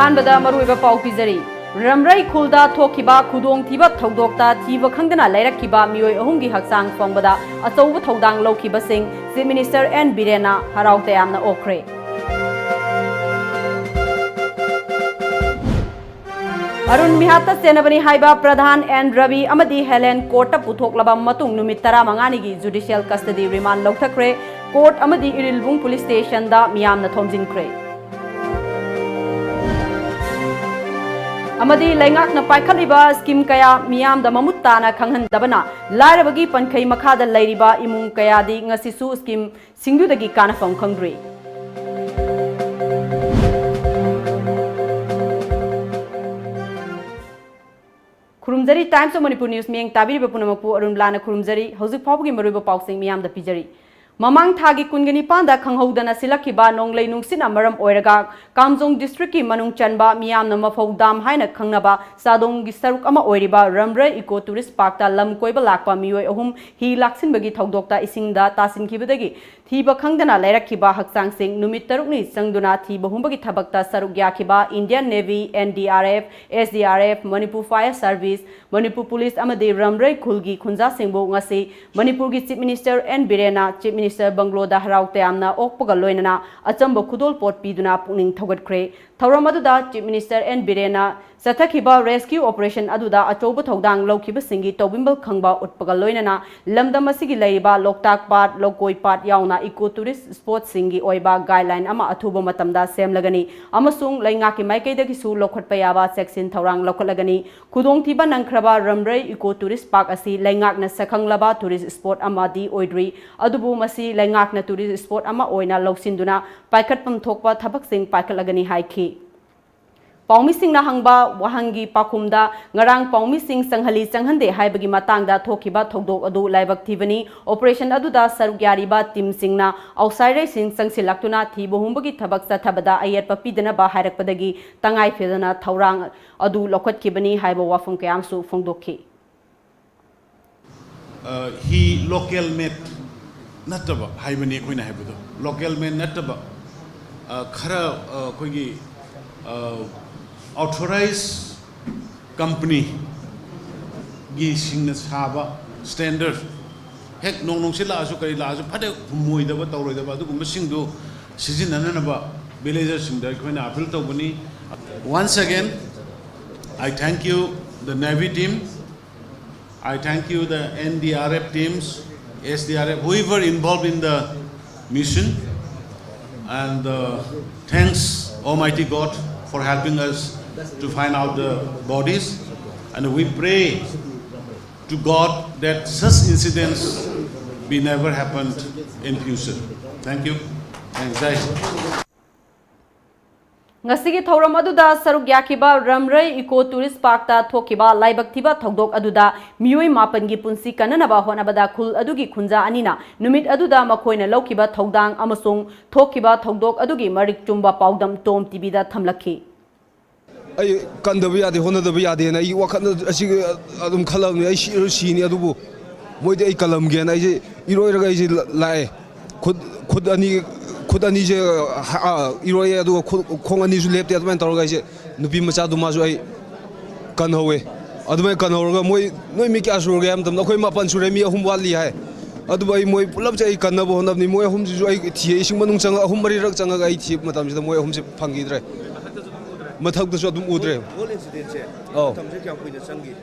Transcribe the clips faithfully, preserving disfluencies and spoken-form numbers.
ꯑꯍꯥꯟꯕꯗ ꯃꯔꯨꯑꯣꯏꯕ ꯄꯥꯎ ꯄꯤꯖꯔꯤ꯫ ꯔꯝꯔꯩ ꯈꯨꯜꯗ ꯊꯣꯛꯈꯤꯕ ꯈꯨꯗꯣꯡꯊꯤꯕ ꯊꯧꯗꯣꯛꯇ ꯊꯤꯕ ꯈꯪꯗꯅ ꯂꯩꯔꯛꯈꯤꯕ ꯃꯤꯑꯣꯏ ꯑꯍꯨꯝꯒꯤ ꯍꯛꯆꯥꯡ ꯐꯪꯕꯗ ꯑꯆꯧꯕ ꯊꯧꯗꯥꯡ ꯂꯧꯈꯤꯕꯁꯤꯡ Chief Minister N ꯕꯤꯔꯦꯟꯅ ꯍꯔꯥꯎ ꯇꯌꯥꯝꯅ ꯑꯣꯛꯈ꯭ꯔꯦ꯫ ꯑꯔꯨꯟ ꯃꯤꯍꯥꯠꯇ ꯆꯦꯟꯅꯕꯅꯤ ꯍꯥꯏꯕ ꯄ꯭ꯔꯙꯥꯟ ꯑꯦꯟ ꯔꯕꯤ ꯑꯃꯗꯤ ꯍꯦꯂꯦꯟ ꯀꯣꯔꯠꯇ ꯄꯨꯊꯣꯛꯂꯕ ꯃꯇꯨꯡ ꯅꯨꯃꯤꯠ ꯇꯔꯥꯃꯉꯥꯅꯤꯒꯤ judicial custody remand ꯂꯧꯊꯈ꯭ꯔꯦ꯫ ꯀꯣꯔꯠ ꯑꯃꯗꯤ ꯏꯔꯤꯜꯕꯨꯡ ꯄꯨꯂꯤꯁ ꯁ꯭ꯇꯦꯁꯟꯗ ꯃꯤꯌꯥꯝꯅ ꯊꯣꯝꯖꯤꯟꯈ꯭ꯔꯦ꯫ ꯑꯃꯗꯤ ꯂꯩꯉꯥꯛꯅ ꯄꯥꯏꯈꯠꯂꯤꯕ scheme ꯀꯌꯥ ꯃꯤꯌꯥꯝꯗ ꯃꯃꯨꯠ ꯇꯥꯅ ꯈꯪꯍꯟꯗꯕꯅ ꯂꯥꯏꯔꯕꯒꯤ ꯄꯟꯈꯩ ꯃꯈꯥꯗ ꯂꯩꯔꯤꯕ ꯏꯃꯨꯡ ꯀꯌꯥꯗꯤ ꯉꯁꯤꯁꯨ scheme ꯁꯤꯡꯗꯨꯗꯒꯤ ꯀꯥꯟꯅꯐꯝ ꯈꯪꯗ꯭ꯔꯤ꯫ ꯈꯨꯔꯨꯝꯖꯔꯤ꯫ Times of Manipur News ꯃꯤꯠꯌꯦꯡ ꯇꯥꯕꯤꯔꯤꯕ ꯄꯨꯝꯅꯃꯛꯄꯨ ꯑꯔꯨꯟ ꯂꯥꯟꯅ ꯈꯨꯔꯨꯝꯖꯔꯤ꯫ ꯍꯧꯖꯤꯛ ꯐꯥꯎꯕꯒꯤ ꯃꯔꯨꯑꯣꯏꯕ ꯄꯥꯎꯁꯤꯡ ꯃꯤꯌꯥꯝꯗ ꯄꯤꯖꯔꯤ꯫ ꯃꯃꯥꯡ ꯊꯥꯒꯤ ꯀꯨꯟꯒ ꯅꯤꯄꯥꯟꯗ ꯈꯪꯍꯧꯗꯅ ꯁꯤꯜꯂꯛꯈꯤꯕ ꯅꯣꯡꯂꯩ ꯅꯨꯡꯁꯤꯠꯅ ꯃꯔꯝ ꯑꯣꯏꯔꯒ ꯀꯥꯝꯖꯣꯡ districtꯀꯤ ꯃꯅꯨꯡ ꯆꯟꯕ ꯃꯤꯌꯥꯝꯅ ꯃꯐꯧ dam ꯍꯥꯏꯅ ꯈꯪꯅꯕ ꯆꯥꯗꯣꯡꯒꯤ ꯁꯔꯨꯛ ꯑꯃ ꯑꯣꯏꯔꯤꯕ ꯔꯝꯔꯩ eco tourist parkꯇ ꯂꯝ ꯀꯣꯏꯕ ꯂꯥꯛꯄ ꯃꯤꯑꯣꯏ ꯑꯍꯨꯝ ꯍꯤ ꯂꯥꯛꯁꯤꯟꯕꯒꯤ ꯊꯧꯗꯣꯛꯇ ꯏꯁꯤꯡꯗ ꯇꯥꯁꯤꯟꯈꯤꯕꯗꯒꯤ ꯊꯤꯕ ꯈꯪꯗꯅ ꯂꯩꯔꯛꯈꯤꯕ ꯍꯛꯆꯥꯡꯁꯤꯡ ꯅꯨꯃꯤꯠ ꯇꯔꯨꯛꯅꯤ ꯆꯪꯗꯨꯅ ꯊꯤꯕ ꯍꯨꯝꯕꯒꯤ ꯊꯕꯛꯇ ꯁꯔꯨꯛ ꯌꯥꯈꯤꯕ Indian Navy, N D R F, S D R F, Manipur Fire Service, Manipur Police ꯑꯃꯗꯤ ꯔꯝꯔꯩ ꯈꯨꯜꯒꯤ ꯈꯨꯟꯖꯥꯁꯤꯡꯕꯨ ꯉꯁꯤ ꯃꯅꯤꯄꯨꯔꯒꯤ Chief Minister N ꯕꯤꯔꯦꯟꯅ Chief Minister ꯕꯪꯒ꯭ꯂꯣꯗ ꯍꯔꯥꯎ ꯇꯌꯥꯝꯅ ꯑꯣꯛꯄꯒ ꯂꯣꯏꯅꯅ ꯑꯆꯝꯕ ꯈꯨꯗꯣꯜꯄꯣꯠ ꯄꯤꯗꯨꯅ ꯄꯨꯛꯅꯤꯡ ꯊꯧꯒꯠꯈ꯭ꯔꯦ꯫ ꯊꯧꯔꯝ ꯑꯗꯨꯗ Chief Minister N ꯕꯤꯔꯦꯟꯅ ꯆꯠꯊꯈꯤꯕ rescue operation ꯑꯗꯨꯗ ꯑꯆꯧꯕ ꯊꯧꯗꯥꯡ ꯂꯧꯈꯤꯕꯁꯤꯡꯒꯤ ꯇꯧꯕꯤꯃꯜ ꯈꯪꯕ ꯎꯠꯄꯒ ꯂꯣꯏꯅꯅ ꯂꯝꯗꯝ ꯑꯁꯤꯒꯤ ꯂꯩꯔꯤꯕ ꯂꯣꯛꯇꯥꯛ ꯄꯥꯠ, ꯂꯧꯀꯣꯏ ꯄꯥꯠ ꯌꯥꯎꯅ eco tourist spotꯁꯤꯡꯒꯤ ꯑꯣꯏꯕ guideline ꯑꯃ ꯑꯊꯨꯕ ꯃꯇꯝꯗ ꯁꯦꯝꯂꯒꯅꯤ ꯑꯃꯁꯨꯡ ꯂꯩꯉꯥꯛꯀꯤ ꯃꯥꯏꯀꯩꯗꯒꯤꯁꯨ ꯂꯧꯈꯠꯄ ꯌꯥꯕ ꯆꯦꯛꯁꯤꯟ ꯊꯧꯔꯥꯡ ꯂꯧꯈꯠꯂꯒꯅꯤ꯫ ꯈꯨꯗꯣꯡꯊꯤꯕ ꯅꯪꯈ꯭ꯔꯕ ꯔꯝꯔꯩ eco tourist park ꯑꯁꯤ ꯂꯩꯉꯥꯛꯅ ꯁꯛꯈꯪꯂꯕ tourist spot ꯑꯃꯗꯤ ꯑꯣꯏꯗ꯭ꯔꯤ, ꯑꯗꯨꯕꯨ ꯃꯁꯤ ꯂꯩꯉꯥꯛꯅ tourist spot ꯑꯃ ꯑꯣꯏꯅ ꯂꯧꯁꯤꯟꯗꯨꯅ ꯄꯥꯏꯈꯠꯐꯝ ꯊꯣꯛꯄ ꯊꯕꯛꯁꯤꯡ ꯄꯥꯏꯈꯠꯂꯒꯅꯤ ꯍꯥꯏꯈꯤ꯫ ꯄꯥꯎꯃꯤꯁꯤꯡꯅ ꯍꯪꯕ ꯋꯥꯍꯪꯒꯤ ꯄꯥꯎꯈꯨꯝꯗ, ꯉꯔꯥꯡ ꯄꯥꯎꯃꯤꯁꯤꯡ ꯆꯪꯍꯜꯂꯤ ꯆꯪꯍꯟꯗꯦ ꯍꯥꯏꯕꯒꯤ ꯃꯇꯥꯡꯗ ꯊꯣꯛꯈꯤꯕ ꯊꯧꯗꯣꯛ ꯑꯗꯨ ꯂꯥꯏꯕꯛ ꯊꯤꯕꯅꯤ꯫ Operation ꯑꯗꯨꯗ ꯁꯔꯨꯛ ꯌꯥꯔꯤꯕ teamꯁꯤꯡꯅ outsiderꯁꯤꯡ ꯆꯪꯁꯤꯜꯂꯛꯇꯨꯅ ꯊꯤꯕ ꯍꯨꯝꯕꯒꯤ ꯊꯕꯛ ꯆꯠꯊꯕꯗ ꯑꯌꯦꯠꯄ ꯄꯤꯗꯅꯕ ꯍꯥꯏꯔꯛꯄꯗꯒꯤ ꯇꯉꯥꯏ ꯐꯗꯅ ꯊꯧꯔꯥꯡ ꯑꯗꯨ ꯂꯧꯈꯠꯈꯤꯕꯅꯤ ꯍꯥꯏꯕ ꯋꯥꯐꯝ ꯀꯌꯥ ꯑꯃꯁꯨ ꯐꯣꯡꯗꯣꯛꯈꯤ꯫ ꯑ, ꯍꯤ local made ꯅꯠꯇꯕ ꯍꯥꯏꯕꯅꯤ ꯑꯩꯈꯣꯏꯅ ꯍꯥꯏꯕꯗꯣ꯫ Local made ꯅꯠꯇꯕ, ꯑ, ꯈꯔ, ꯑ, ꯑꯩꯈꯣꯏꯒꯤ ꯑꯣꯊꯣꯔꯥꯏꯖ ꯀꯝꯄꯅꯤꯒꯤ ꯁꯤꯡꯅ ꯁꯥꯕ ꯁ꯭ꯇꯦꯟꯗꯔꯠ, ꯍꯦꯛ ꯅꯣꯡ ꯅꯨꯡꯁꯤꯠ ꯂꯥꯛꯑꯁꯨ ꯀꯔꯤ ꯂꯥꯛꯑꯁꯨ ꯐꯠ ꯍꯦꯛ ꯍꯨꯝꯃꯣꯏꯗꯕ ꯇꯧꯔꯣꯏꯗꯕ ꯑꯗꯨꯒꯨꯝꯕꯁꯤꯡꯗꯨ ꯁꯤꯖꯤꯟꯅꯅꯅꯕ ꯚꯤꯂꯦꯖꯔꯁꯤꯡꯗ ꯑꯩꯈꯣꯏꯅ ꯑꯥꯄꯤꯜ ꯇꯧꯕꯅꯤ꯫ Once again, I thank you, the Navy team. I thank you, the N D R F teams, S D R F, whoever involved in the mission. And uh, thanks, Almighty God, for helping us to find out the bodies. And we pray to God that such incidents be never happened in future. Thank you. Thanks, guys. ꯉꯁꯤꯒꯤ ꯊꯧꯔꯝ ꯑꯗꯨꯗ ꯁꯔꯨꯛ ꯌꯥꯈꯤꯕ ꯔꯝꯔꯩ eco tourist ꯄꯥꯔꯛꯇ ꯊꯣꯛꯈꯤꯕ ꯂꯥꯏꯕꯛ ꯊꯤꯕ ꯊꯧꯗꯣꯛ ꯑꯗꯨꯗ ꯃꯤꯑꯣꯏ ꯃꯥꯄꯟꯒꯤ ꯄꯨꯟꯁꯤ ꯀꯟꯅꯅꯕ ꯍꯣꯠꯅꯕꯗ ꯈꯨꯜ ꯑꯗꯨꯒꯤ ꯈꯨꯟꯖꯥ ꯑꯅꯤꯅ ꯅꯨꯃꯤꯠ ꯑꯗꯨꯗ ꯃꯈꯣꯏꯅ ꯂꯧꯈꯤꯕ ꯊꯧꯗꯥꯡ ꯑꯃꯁꯨꯡ ꯊꯣꯛꯈꯤꯕ ꯊꯧꯗꯣꯛ ꯑꯗꯨꯒꯤ ꯃꯔꯤꯛ ꯆꯨꯝꯕ ꯄꯥꯎꯗꯝ ꯇꯣꯝ ꯇꯤꯚꯤꯗ ꯊꯝꯂꯛꯈꯤ꯫ ꯑꯩ ꯀꯟꯗꯕ ꯌꯥꯗꯦ, ꯍꯣꯠꯅꯗꯕ ꯌꯥꯗꯦꯅ ꯑꯩ ꯋꯥꯈꯜ ꯑꯁꯤ ꯑꯗꯨꯝ ꯈꯜꯂꯕꯅꯤ꯫ ꯑꯩ ꯁꯤꯔꯁꯨ ꯁꯤꯅꯤ, ꯑꯗꯨꯕꯨ ꯃꯣꯏꯗꯤ ꯑꯩ ꯀꯜꯂꯝꯒꯦꯅ ꯑꯩꯁꯦ ꯏꯔꯣꯏꯔꯒ ꯑꯩꯁꯦ ꯂꯥꯛꯑꯦ꯫ ꯈꯨꯠ ꯈꯨꯠ ꯑꯅꯤ ꯈꯨꯠ ꯑꯅꯤꯁꯦ ꯏꯔꯣꯏꯌꯦ, ꯑꯗꯨꯒ ꯈꯣꯡ ꯑꯅꯤꯁꯨ ꯂꯦꯞꯇꯦ꯫ ꯑꯗꯨꯃꯥꯏꯅ ꯇꯧꯔꯒ ꯑꯩꯁꯦ ꯅꯨꯄꯤ ꯃꯆꯥꯗꯨ ꯃꯥꯁꯨ ꯑꯩ ꯀꯟꯍꯧꯋꯦ꯫ ꯑꯗꯨꯃꯥꯏꯅ ꯀꯟꯍꯧꯔꯒ ꯃꯣꯏ "ꯅꯣꯏ ꯃꯤ ꯀꯌꯥ ꯁꯨꯔꯒꯦ?" ꯍꯥꯏꯕ ꯃꯇꯝꯗ "ꯑꯩꯈꯣꯏ ꯃꯥꯄꯟ ꯁꯨꯔꯦ, ꯃꯤ ꯑꯍꯨꯝ ꯋꯥꯠꯂꯤ" ꯍꯥꯏ꯫ ꯑꯗꯨꯕꯨ ꯑꯩ ꯃꯣꯏ ꯄꯨꯂꯞꯁꯦ ꯑꯩ ꯀꯟꯅꯕ ꯍꯣꯠꯅꯕꯅꯤ꯫ ꯃꯣꯏ ꯑꯍꯨꯝꯁꯤꯁꯨ ꯑꯩ ꯊꯤꯌꯦ, ꯏꯁꯤꯡ ꯃꯅꯨꯡ ꯆꯪꯉꯒ ꯑꯍꯨꯝ ꯃꯔꯤꯔꯛ ꯆꯪꯉꯒ ꯑꯩ ꯊꯤꯕ ꯃꯇꯝꯁꯤꯗ ꯃꯣꯏ ꯑꯍꯨꯝꯁꯦ ꯐꯪꯈꯤꯗ꯭ꯔꯦ꯫ ꯃꯊꯛꯇꯁꯨ ꯑꯗꯨꯝ ꯎꯗ꯭ꯔꯦ꯫ ꯍꯣꯜ ꯏꯟꯁꯤꯗꯦꯟꯁꯦ ꯑꯧ꯫ ꯃꯇꯝꯁꯦ ꯀꯌꯥꯝ ꯀꯨꯏꯅ ꯆꯪꯈꯤ?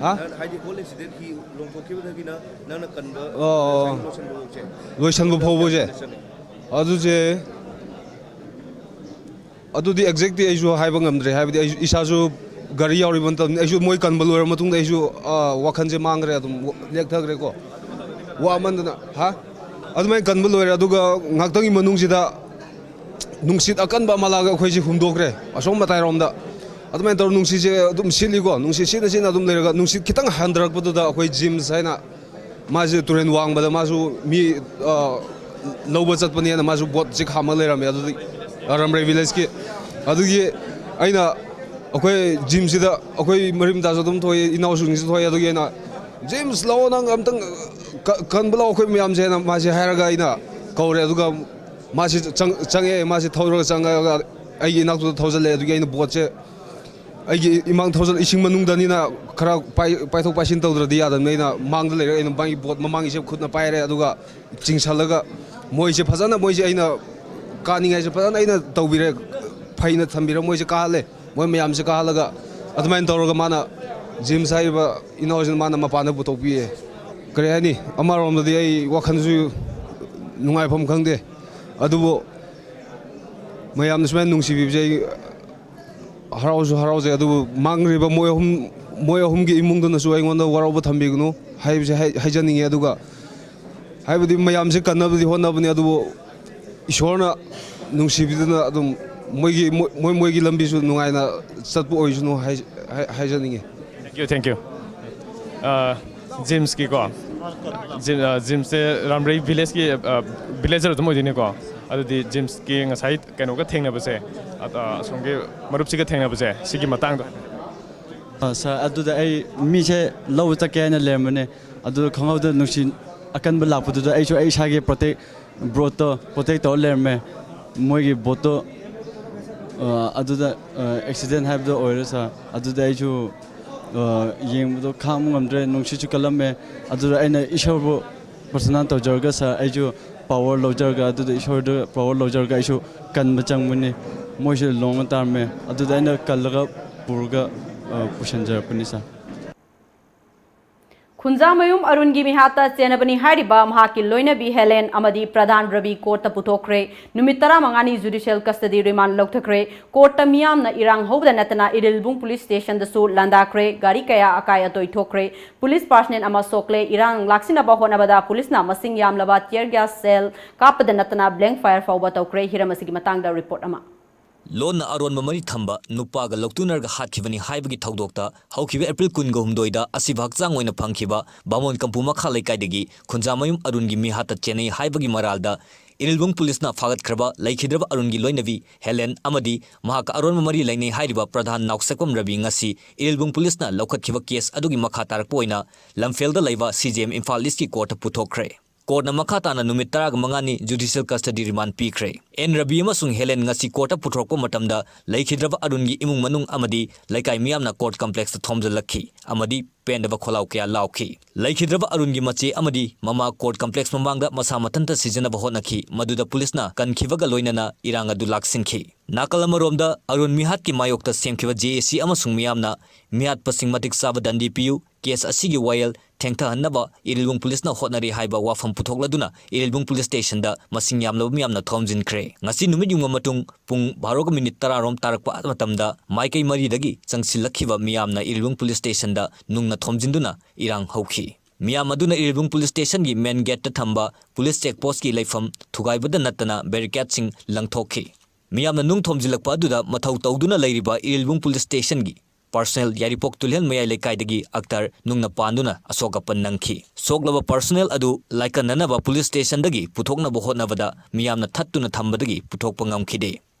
ꯍꯥ? ꯍꯥꯏꯗꯤ ꯍꯣꯜ ꯏꯟꯁꯤꯗꯦꯟꯒꯤ ꯂꯣꯡꯊꯣꯛꯈꯤꯕꯗꯒꯤꯅ ꯅꯪꯅ ꯀꯟꯕ ꯑꯣ꯫ ꯂꯣꯏꯁꯤꯟꯕ ꯐꯥꯎꯁꯦ ꯂꯣꯏꯁꯟꯕ ꯐꯥꯎꯕꯁꯦ? ꯆꯪꯉꯤ? ꯑꯗꯨꯁꯦ ꯑꯗꯨꯗꯤ ꯑꯦꯛꯖꯦꯛꯇꯤ ꯑꯩꯁꯨ ꯍꯥꯏꯕ ꯉꯝꯗ꯭ꯔꯦ꯫ ꯍꯥꯏꯕꯗꯤ ꯑꯩꯁꯨ ꯏꯁꯥꯁꯨ ꯒꯥꯔꯤ ꯌꯥꯎꯔꯤꯕ ꯃꯇꯝꯅꯤ꯫ ꯑꯩꯁꯨ ꯃꯣꯏ ꯀꯟꯕ ꯂꯣꯏꯔ ꯃꯇꯨꯡꯗ ꯑꯩꯁꯨ ꯋꯥꯈꯜꯁꯦ ꯃꯥꯡꯈ꯭ꯔꯦ, ꯑꯗꯨꯝ ꯂꯦꯛꯊꯈ꯭ꯔꯦꯀꯣ, ꯋꯥꯃꯟꯗꯅ꯫ ꯍꯥ? ꯑꯗꯨꯃꯥꯏꯅ ꯀꯟꯕ ꯂꯣꯏꯔꯦ꯫ ꯑꯗꯨꯒ ꯉꯥꯏꯍꯥꯛꯇꯪꯒꯤ ꯃꯅꯨꯡꯁꯤꯗ ꯅꯨꯡꯁꯤꯠ ꯑꯀꯟꯕ ꯑꯃ ꯂꯥꯛꯑꯒ ꯑꯩꯈꯣꯏꯁꯦ ꯍꯨꯝꯗꯣꯛꯈ꯭ꯔꯦ ꯑꯁꯣꯝ ꯃꯇꯥꯏꯔꯣꯝꯗ꯫ ꯑꯗꯨꯃꯥꯏꯅ ꯇꯧꯔ ꯅꯨꯡꯁꯤꯠꯁꯦ ꯑꯗꯨꯝ ꯁꯤꯠꯂꯤꯀꯣ, ꯅꯨꯡꯁꯤꯠ ꯁꯤꯠꯅ ꯁꯤꯠꯅ ꯑꯗꯨꯝ ꯂꯩꯔꯒ ꯅꯨꯡꯁꯤꯠ ꯈꯤꯇꯪ ꯍꯟꯊꯔꯛꯄꯗꯨꯗ ꯑꯩꯈꯣꯏ ꯖꯤꯝꯁ ꯍꯥꯏꯅ ꯃꯥꯁꯦ ꯇꯨꯔꯦꯜ ꯋꯥꯡꯃꯗ ꯃꯥꯁꯨ ꯃꯤ ꯂꯧꯕ ꯆꯠꯄꯅꯦꯅ ꯃꯥꯁꯨ ꯕꯣꯠꯁꯦ ꯈꯥꯝꯃꯒ ꯂꯩꯔꯝꯃꯦ꯫ ꯑꯗꯨꯗꯤ ꯔꯝꯔꯩ ꯚꯤꯂꯦꯖꯀꯤ꯫ ꯑꯗꯨꯒꯤ ꯑꯩꯅ ꯑꯩꯈꯣꯏ ꯖꯤꯝꯁꯤꯗ ꯑꯩꯈꯣꯏ ꯃꯔꯤ ꯃꯇꯥꯁꯨ ꯑꯗꯨꯝ ꯊꯣꯛꯑꯦ, ꯏꯅꯥꯎꯁꯤꯡꯁꯨ ꯊꯣꯛꯑꯦ꯫ ꯑꯗꯨꯒꯤ ꯑꯩꯅ "ꯖꯤꯝꯁ, ꯂꯥꯛꯑꯣ, ꯅꯪ ꯑꯝꯇꯪ ꯀꯟꯕ ꯂꯥꯛꯑꯣ ꯑꯩꯈꯣꯏ ꯃꯌꯥꯝꯁꯦꯅ" ꯃꯥꯁꯦ ꯍꯥꯏꯔꯒ ꯑꯩꯅ ꯀꯧꯔꯦ꯫ ꯑꯗꯨꯒ ꯃꯥꯁꯤ ꯆꯪꯉꯛꯑꯦ꯫ ꯃꯥꯁꯤ ꯊꯧꯔꯒ ꯆꯪꯉꯛꯑꯒ ꯑꯩꯒꯤ ꯏꯅꯥꯛꯇꯨꯗ ꯊꯧꯖꯜꯂꯛꯑꯦ꯫ ꯑꯗꯨꯒꯤ ꯑꯩꯅ ꯕꯣꯠꯁꯦ ꯑꯩꯒꯤ ꯏꯃꯥꯡ ꯊꯧꯖꯜ ꯏꯁꯤꯡ ꯃꯅꯨꯡꯗꯅꯤꯅ ꯈꯔ ꯄꯥꯏ- ꯄꯥꯏꯊꯣꯛ ꯄꯥꯏꯁꯤꯟ ꯇꯧꯗ꯭ꯔꯗꯤ ꯌꯥꯗꯕꯅꯤ꯫ ꯑꯩꯅ ꯃꯥꯡꯗ ꯂꯩꯔꯒ ꯑꯩꯅ ꯃꯥꯒꯤ ꯕꯣꯠ ꯃꯃꯥꯡꯒꯤꯁꯦ ꯈꯨꯠꯅ ꯄꯥꯏꯔꯦ, ꯑꯗꯨꯒ ꯆꯤꯡꯁꯜꯂꯒ ꯃꯣꯏꯁꯦ ꯐꯖꯅ, ꯃꯣꯏꯁꯦ ꯑꯩꯅ ꯀꯥꯅꯤꯡꯉꯥꯏꯁꯦ ꯐꯖꯅ ꯑꯩꯅ ꯇꯧꯕꯤꯔꯦ, ꯐꯩꯅ ꯊꯝꯕꯤꯔꯦ꯫ ꯃꯣꯏꯁꯦ ꯀꯥꯍꯜꯂꯦ, ꯃꯣꯏ ꯃꯌꯥꯝꯁꯦ ꯀꯥꯍꯜꯂꯒ ꯑꯗꯨꯃꯥꯏꯅ ꯇꯧꯔꯒ ꯃꯥꯅ ꯖꯦꯝꯁ ꯍꯥꯏꯔꯤꯕ ꯏꯅꯥꯎꯁꯤꯅ ꯃꯥꯅ ꯃꯄꯥꯟꯗ ꯄꯨꯊꯣꯛꯄꯤꯌꯦ꯫ ꯀꯔꯤ ꯍꯥꯏꯅꯤ, ꯑꯃꯔꯣꯝꯗꯗꯤ ꯑꯩ ꯋꯥꯈꯜꯁꯨ ꯅꯨꯡꯉꯥꯏꯐꯝ ꯈꯪꯗꯦ, ꯑꯗꯨꯕꯨ ꯃꯌꯥꯝꯅ ꯁꯨꯃꯥꯏꯅ ꯅꯨꯡꯁꯤꯕꯤꯕꯁꯦ ꯑꯩ ꯍꯔꯥꯎꯁꯨ ꯍꯔꯥꯎꯖꯩ꯫ ꯑꯗꯨꯕꯨ ꯃꯥꯡꯈ꯭ꯔꯤꯕ ꯃꯣꯏ ꯑꯍꯨꯝ, ꯃꯣꯏ ꯑꯍꯨꯝꯒꯤ ꯏꯃꯨꯡꯗꯨꯅꯁꯨ ꯑꯩꯉꯣꯟꯗ ꯋꯥꯔꯧꯕ ꯊꯝꯕꯤꯒꯅꯨ ꯍꯥꯏꯕꯁꯦ ꯍꯥꯏ- ꯍꯥꯏꯖꯅꯤꯡꯉꯤ꯫ ꯑꯗꯨꯒ ꯍꯥꯏꯕꯗꯤ ꯃꯌꯥꯝꯁꯦ ꯀꯟꯅꯕꯗꯤ ꯍꯣꯠꯅꯕꯅꯤ, ꯑꯗꯨꯕꯨ ꯏꯁꯣꯔꯅ ꯅꯨꯡꯁꯤꯕꯤꯗꯨꯅ ꯑꯗꯨꯝ ꯃꯣꯏꯒꯤ, ꯃꯣꯏ, ꯃꯣꯏ, ꯃꯣꯏꯒꯤ ꯂꯝꯕꯤꯁꯨ ꯅꯨꯡꯉꯥꯏꯅ ꯆꯠꯄ ꯑꯣꯏꯁꯅꯨ ꯍꯥꯏ-, ꯍꯥꯏ-, ꯍꯥꯏꯖꯅꯤꯡꯉꯤ꯫ Thank you, thank you. ꯑ, ꯖꯤꯝꯁꯀꯤꯀꯣ, ꯖꯤꯝ-, ꯑ, ꯖꯤꯝꯁꯁꯦ ꯔꯥꯝꯔꯩ ꯚꯤꯂꯦꯖꯀꯤ, ꯑ, ꯚꯤꯂꯦꯖꯔ ꯑꯗꯨꯝ ꯑꯣꯏꯗꯣꯏꯅꯤꯀꯣ꯫ ꯑꯗꯨꯗꯤ ꯖꯤꯝꯁꯀꯤ ꯉꯁꯥꯏ ꯀꯩꯅꯣꯒ ꯊꯦꯡꯅꯕꯁꯦ, ꯑ, ꯑ, ꯑꯁꯣꯝꯒꯤ ꯃꯔꯨꯞꯁꯤꯒ ꯊꯦꯡꯅꯕꯁꯦ, ꯁꯤꯒꯤ ꯃꯇꯥꯡꯗ꯫ ꯑ, ꯁꯥꯔ, ꯑꯗꯨꯗ ꯑꯩ ꯃꯤꯁꯦ ꯂꯧꯕ ꯆꯠꯀꯦ ꯍꯥꯏꯅ ꯂꯩꯔꯝꯕꯅꯦ꯫ ꯑꯗꯨꯗ ꯈꯪꯍꯧꯗ ꯅꯨꯡꯁꯤ ꯑꯀꯟꯕ ꯂꯥꯛꯄꯗꯨꯗ ꯑꯩꯁꯨ ꯑꯩ ꯏꯁꯥꯒꯤ ꯄ꯭ꯔꯣꯇꯦꯛ ꯕꯣꯠꯇꯣ ꯄ꯭ꯔꯣꯇꯦꯛ ꯇꯧꯔ ꯂꯩꯔꯝꯃꯦ꯫ ꯃꯣꯏꯒꯤ ꯕꯣꯠꯇꯣ, ꯑ, ꯑꯗꯨꯗ, ꯑ, ꯑꯦꯛꯁꯤꯗꯦꯟ ꯍꯥꯏꯕꯗꯣ ꯑꯣꯏꯔꯦ, ꯁꯥꯔ꯫ ꯑꯗꯨꯗ ꯑꯩꯁꯨ, ꯑ, ꯌꯦꯡꯕꯗꯣ ꯈꯥꯡꯕ ꯉꯝꯗ꯭ꯔꯦ, ꯅꯨꯡꯁꯤꯠꯁꯨ ꯀꯜꯂꯝꯃꯦ꯫ ꯑꯗꯨꯗ ꯑꯩꯅ ꯏꯁꯣꯔꯕꯨ ꯄ꯭ꯔꯊꯅꯥ ꯇꯧꯖꯔꯒ, ꯁꯥꯔ, ꯑꯩꯁꯨ ꯄꯥꯋꯔ ꯂꯧꯖꯔꯒ, ꯑꯗꯨꯗ ꯏꯁꯣꯔꯗ ꯄꯥꯋꯔ ꯂꯧꯖꯔꯒ ꯑꯩꯁꯨ ꯀꯟꯕ ꯆꯪꯕꯅꯤ꯫ ꯃꯣꯏꯁꯨ ꯂꯣꯡꯉ ꯇꯥꯔꯝꯃꯦ꯫ ꯑꯗꯨꯗ ꯑꯩꯅ ꯀꯜꯂꯒ ꯄꯨꯔꯒ, ꯑ, ꯄꯨꯁꯤꯟꯖꯔꯛꯄꯅꯤ, ꯁꯥꯔ꯫ ꯈꯨꯟꯖꯥꯃꯌꯨꯝ ꯑꯔꯨꯟꯒꯤ ꯃꯤꯍꯥꯠꯇ ꯆꯦꯟꯅꯕꯅꯤ ꯍꯥꯏꯔꯤꯕ ꯃꯍꯥꯛꯀꯤ ꯂꯣꯏꯅꯕꯤ ꯍꯦꯂꯦꯟ ꯑꯃꯗꯤ ꯄ꯭ꯔꯙꯥꯟ ꯔꯕꯤ ꯀꯣꯔꯠꯇ ꯄꯨꯊꯣꯛꯈ꯭ꯔꯦ꯫ ꯅꯨꯃꯤꯠ ꯇꯔꯥꯃꯉꯥꯅꯤ ꯖꯨꯗꯤꯁꯤꯌꯦꯜ ꯀꯁꯇꯗꯤ ꯔꯤꯃꯥꯟ ꯂꯧꯊꯈ꯭ꯔꯦ꯫ ꯀꯣꯔꯠꯇ ꯃꯤꯌꯥꯝꯅ ꯏꯔꯥꯡ ꯍꯧꯕꯗ ꯅꯠꯇꯅ ꯏꯔꯤꯜꯕꯨꯡ ꯄꯨꯂꯤꯁ ꯁ꯭ꯇꯦꯁꯟꯗꯁꯨ ꯂꯥꯟꯗꯥꯈ꯭ꯔꯦ꯫ ꯒꯥꯔꯤ ꯀꯌꯥ ꯑꯀꯥꯏ ꯑꯇꯣꯏ ꯊꯣꯛꯈ꯭ꯔꯦ꯫ ꯄꯨꯂꯤꯁ ꯄꯥꯔꯁꯅꯦꯜ ꯑꯃ ꯁꯣꯛꯂꯦ꯫ ꯏꯔꯥꯡ ꯂꯥꯛꯁꯤꯟꯅꯕ ꯍꯣꯠꯅꯕꯗ ꯄꯨꯂꯤꯁꯅ ꯃꯁꯤꯡ ꯌꯥꯝꯂꯕ ꯇꯤꯌꯔ ꯒ꯭ꯌꯥꯁ ꯁꯦꯜ ꯀꯥꯞꯄꯗ ꯅꯠꯇꯅ ꯕ꯭ꯂꯦꯡ ꯐꯥꯌꯔ ꯐꯥꯎꯕ ꯇꯧꯈ꯭ꯔꯦ꯫ ꯍꯤꯔꯝ ꯑꯁꯤꯒꯤ ꯃꯇꯥꯡꯗ ꯔꯤꯄꯣꯔꯠ ꯑꯃ꯫ ꯂꯣꯟꯅ ꯑꯔꯣꯟꯕ ꯃꯔꯤ ꯊꯝꯕ ꯅꯨꯄꯥꯒ ꯂꯧꯇꯨꯅꯔꯒ ꯍꯥꯠꯈꯤꯕꯅꯤ ꯍꯥꯏꯕꯒꯤ ꯊꯧꯗꯣꯛꯇ ꯍꯧꯈꯤꯕ ꯑꯦꯄ꯭ꯔꯤꯜ ꯀꯨꯟꯒ ꯍꯨꯝꯗꯣꯏꯗ ꯑꯁꯤꯕ ꯍꯛꯆꯥꯡ ꯑꯣꯏꯅ ꯐꯪꯈꯤꯕ ꯕꯥꯃꯣꯟ ꯀꯝꯄꯨ ꯃꯈꯥ ꯂꯩꯀꯥꯏꯗꯒꯤ ꯈꯨꯟꯖꯥꯃꯌꯨꯝ ꯑꯔꯨꯟꯒꯤ ꯃꯤꯍꯥꯠꯇ ꯆꯦꯟꯅꯩ ꯍꯥꯏꯕꯒꯤ ꯃꯔꯥꯜꯗ ꯏꯔꯤꯜꯕꯨꯡ ꯄꯨꯂꯤꯁꯅ ꯐꯥꯒꯠꯈ꯭ꯔꯕ ꯂꯩꯈꯤꯗ꯭ꯔꯕ ꯑꯔꯨꯟꯒꯤ ꯂꯣꯏꯅꯕꯤ ꯍꯦꯂꯦꯟ ꯑꯃꯗꯤ ꯃꯍꯥꯛꯀ ꯑꯔꯣꯟꯕ ꯃꯔꯤ ꯂꯩꯅꯩ ꯍꯥꯏꯔꯤꯕ ꯄ꯭ꯔꯙꯥꯟ ꯅꯥꯎꯁꯛꯄꯝ ꯔꯕꯤ ꯉꯁꯤ ꯏꯔꯤꯜꯕꯨꯡ ꯄꯨꯂꯤꯁꯅ ꯂꯧꯈꯠꯈꯤꯕ ꯀꯦꯁ ꯑꯗꯨꯒꯤ ꯃꯈꯥ ꯇꯥꯔꯛꯄ ꯑꯣꯏꯅ ꯂꯝꯐꯦꯜꯗ ꯂꯩꯕ ꯁꯤ ꯖꯤ ꯑꯦꯝ ꯏꯝꯐꯥꯜ ꯏꯁꯀꯤ ꯀꯣꯔꯠꯇ ꯄꯨꯊꯣꯛꯈ꯭ꯔꯦ꯫ ꯀꯣꯔꯠꯅ ꯃꯈꯥ ꯇꯥꯅ ꯅꯨꯃꯤꯠ ꯇꯔꯥꯒ ꯃꯉꯥꯅꯤ judicial custody remand ꯄꯤꯈ꯭ꯔꯦ꯫ ꯑꯦꯟ ꯔꯕꯤ ꯑꯃꯁꯨꯡ ꯍꯦꯂꯦꯟ ꯉꯁꯤ ꯀꯣꯔꯠꯇ ꯄꯨꯊꯣꯔꯛꯄ ꯃꯇꯝꯗ ꯂꯩꯈꯤꯗ꯭ꯔꯕ ꯑꯔꯨꯟꯒꯤ ꯏꯃꯨꯡ ꯃꯅꯨꯡ ꯑꯃꯗꯤ ꯂꯩꯀꯥꯏ ꯃꯤꯌꯥꯝꯅ ꯀꯣꯔꯠ ꯀꯝꯄ꯭ꯂꯦꯛꯁꯇ ꯊꯣꯝꯖꯤꯜꯂꯛꯈꯤ ꯑꯃꯗꯤ ꯄꯦꯟꯗꯕ ꯈꯣꯜꯂꯥꯎ ꯀꯌꯥ ꯂꯥꯎꯈꯤ꯫ ꯂꯩꯈꯤꯗ꯭ꯔꯕ ꯑꯔꯨꯟꯒꯤ ꯃꯆꯦ ꯑꯃꯗꯤ ꯃꯃꯥ ꯀꯣꯔꯠ ꯀꯝꯄ꯭ꯂꯦꯛꯁ ꯃꯃꯥꯡꯗ ꯃꯁꯥ ꯃꯊꯟꯇ ꯁꯤꯖꯤꯟꯅꯕ ꯍꯣꯠꯅꯈꯤ, ꯃꯗꯨꯗ ꯄꯨꯂꯤꯁꯅ ꯀꯟꯈꯤꯕꯒ ꯂꯣꯏꯅꯅ ꯏꯔꯥꯡ ꯑꯗꯨ ꯂꯥꯛꯁꯤꯟꯈꯤ꯫ ꯅꯥꯀꯜ ꯑꯃꯔꯣꯝꯗ ꯑꯔꯨꯟ ꯃꯤꯍꯥꯠꯀꯤ ꯃꯥꯌꯣꯛꯇ ꯁꯦꯝꯈꯤꯕ ꯖꯦ ꯑꯦ ꯁꯤ ꯑꯃꯁꯨꯡ ꯃꯤꯌꯥꯝꯅ ꯃꯤꯍꯥꯠꯄꯁꯤꯡ ꯃꯇꯤꯛ ꯆꯥꯕ ꯗꯟꯗꯤ ꯄꯤꯌꯨ, ꯀꯦꯁ ꯑꯁꯤꯒꯤ ꯋꯥꯌꯦꯜ ꯊꯦꯡꯊꯍꯟꯅꯕ ꯏꯔꯤꯜꯕꯨꯡ ꯄꯨꯂꯤꯁꯅ ꯍꯣꯠꯅꯔꯤ ꯍꯥꯏꯕ ꯋꯥꯐꯝ ꯄꯨꯊꯣꯛꯂꯗꯨꯅ ꯏꯔꯤꯜꯕꯨꯡ ꯄꯨꯂꯤꯁ ꯁ꯭ꯇꯦꯁꯟꯗ ꯃꯁꯤꯡ ꯌꯥꯝꯂꯕ ꯃꯤꯌꯥꯝꯅ ꯊꯣꯝꯖꯤꯟꯈ꯭ꯔꯦ꯫ ꯉꯁꯤ ꯅꯨꯃꯤꯠ ꯌꯨꯡꯕ ꯃꯇꯨꯡ ꯄꯨꯡ ꯕꯥꯔꯣꯒ ꯃꯤꯅꯤꯠ ꯇꯔꯥꯔꯣꯝ ꯇꯥꯔꯛꯄ ꯃꯇꯝꯗ ꯃꯥꯏꯀꯩ ꯃꯔꯤꯗꯒꯤ ꯆꯪꯁꯤꯜꯂꯛꯈꯤꯕ ꯃꯤꯌꯥꯝꯅ ꯏꯔꯤꯜꯕꯨꯡ ꯄꯨꯂꯤꯁ ꯁ꯭ꯇꯦꯁꯟꯗ ꯅꯨꯡꯅ ꯊꯣꯝꯖꯤꯟꯗꯨꯅ ꯏꯔꯥꯡ ꯍꯧꯈꯤ꯫ ꯃꯤꯌꯥꯝ ꯑꯗꯨꯅ ꯏꯔꯤꯜꯕꯨꯡ ꯄꯨꯂꯤꯁ ꯁ꯭ꯇꯦꯁꯟꯒꯤ ꯃꯦꯟ ꯒꯦꯠꯇ ꯊꯝꯕ ꯄꯨꯂꯤꯁ ꯆꯦꯛ ꯄꯣꯁꯠꯀꯤ ꯂꯩꯐꯝ ꯊꯨꯒꯥꯏꯕꯗ ꯅꯠꯇꯅ ꯕꯦꯔꯤꯀꯦꯗꯁꯤꯡ ꯂꯪꯊꯣꯛꯈꯤ꯫ ꯃꯤꯌꯥꯝꯅ ꯅꯨꯡ ꯊꯣꯝꯖꯤꯜꯂꯛꯄ ꯑꯗꯨꯗ ꯃꯊꯧ ꯇꯧꯗꯨꯅ ꯂꯩꯔꯤꯕ ꯏꯔꯤꯜꯕꯨꯡ ꯄꯨꯂꯤꯁ ꯁ꯭ꯇꯦꯁꯟꯒꯤ ꯄꯔꯁꯣꯅꯦꯜ ꯌꯥꯏꯔꯤꯄꯣꯛ ꯇꯨꯂꯤꯍꯜ ꯃꯌꯥꯏ ꯂꯩꯀꯥꯏꯗꯒꯤ ꯑꯛꯇꯔ ꯅꯨꯡꯅ ꯄꯥꯟꯗꯨꯅ ꯑꯁꯣꯛ ꯑꯄꯟ ꯅꯪꯈꯤ꯫ ꯁꯣꯛꯂꯕ ꯄꯔꯁꯣꯅꯦꯜ ꯑꯗꯨ ꯂꯥꯏꯀꯠꯅꯅꯕ ꯄꯨꯂꯤꯁ ꯁ꯭ꯇꯦꯁꯟꯗꯒꯤ ꯄꯨꯊꯣꯛꯅꯕ ꯍꯣꯠꯅꯕꯗ ꯃꯤꯌꯥꯝꯅ ꯊꯠꯇꯨꯅ ꯊꯝꯕꯗꯒꯤ ꯄꯨꯊꯣꯛꯄ ꯉꯝꯈꯤꯗꯦ꯫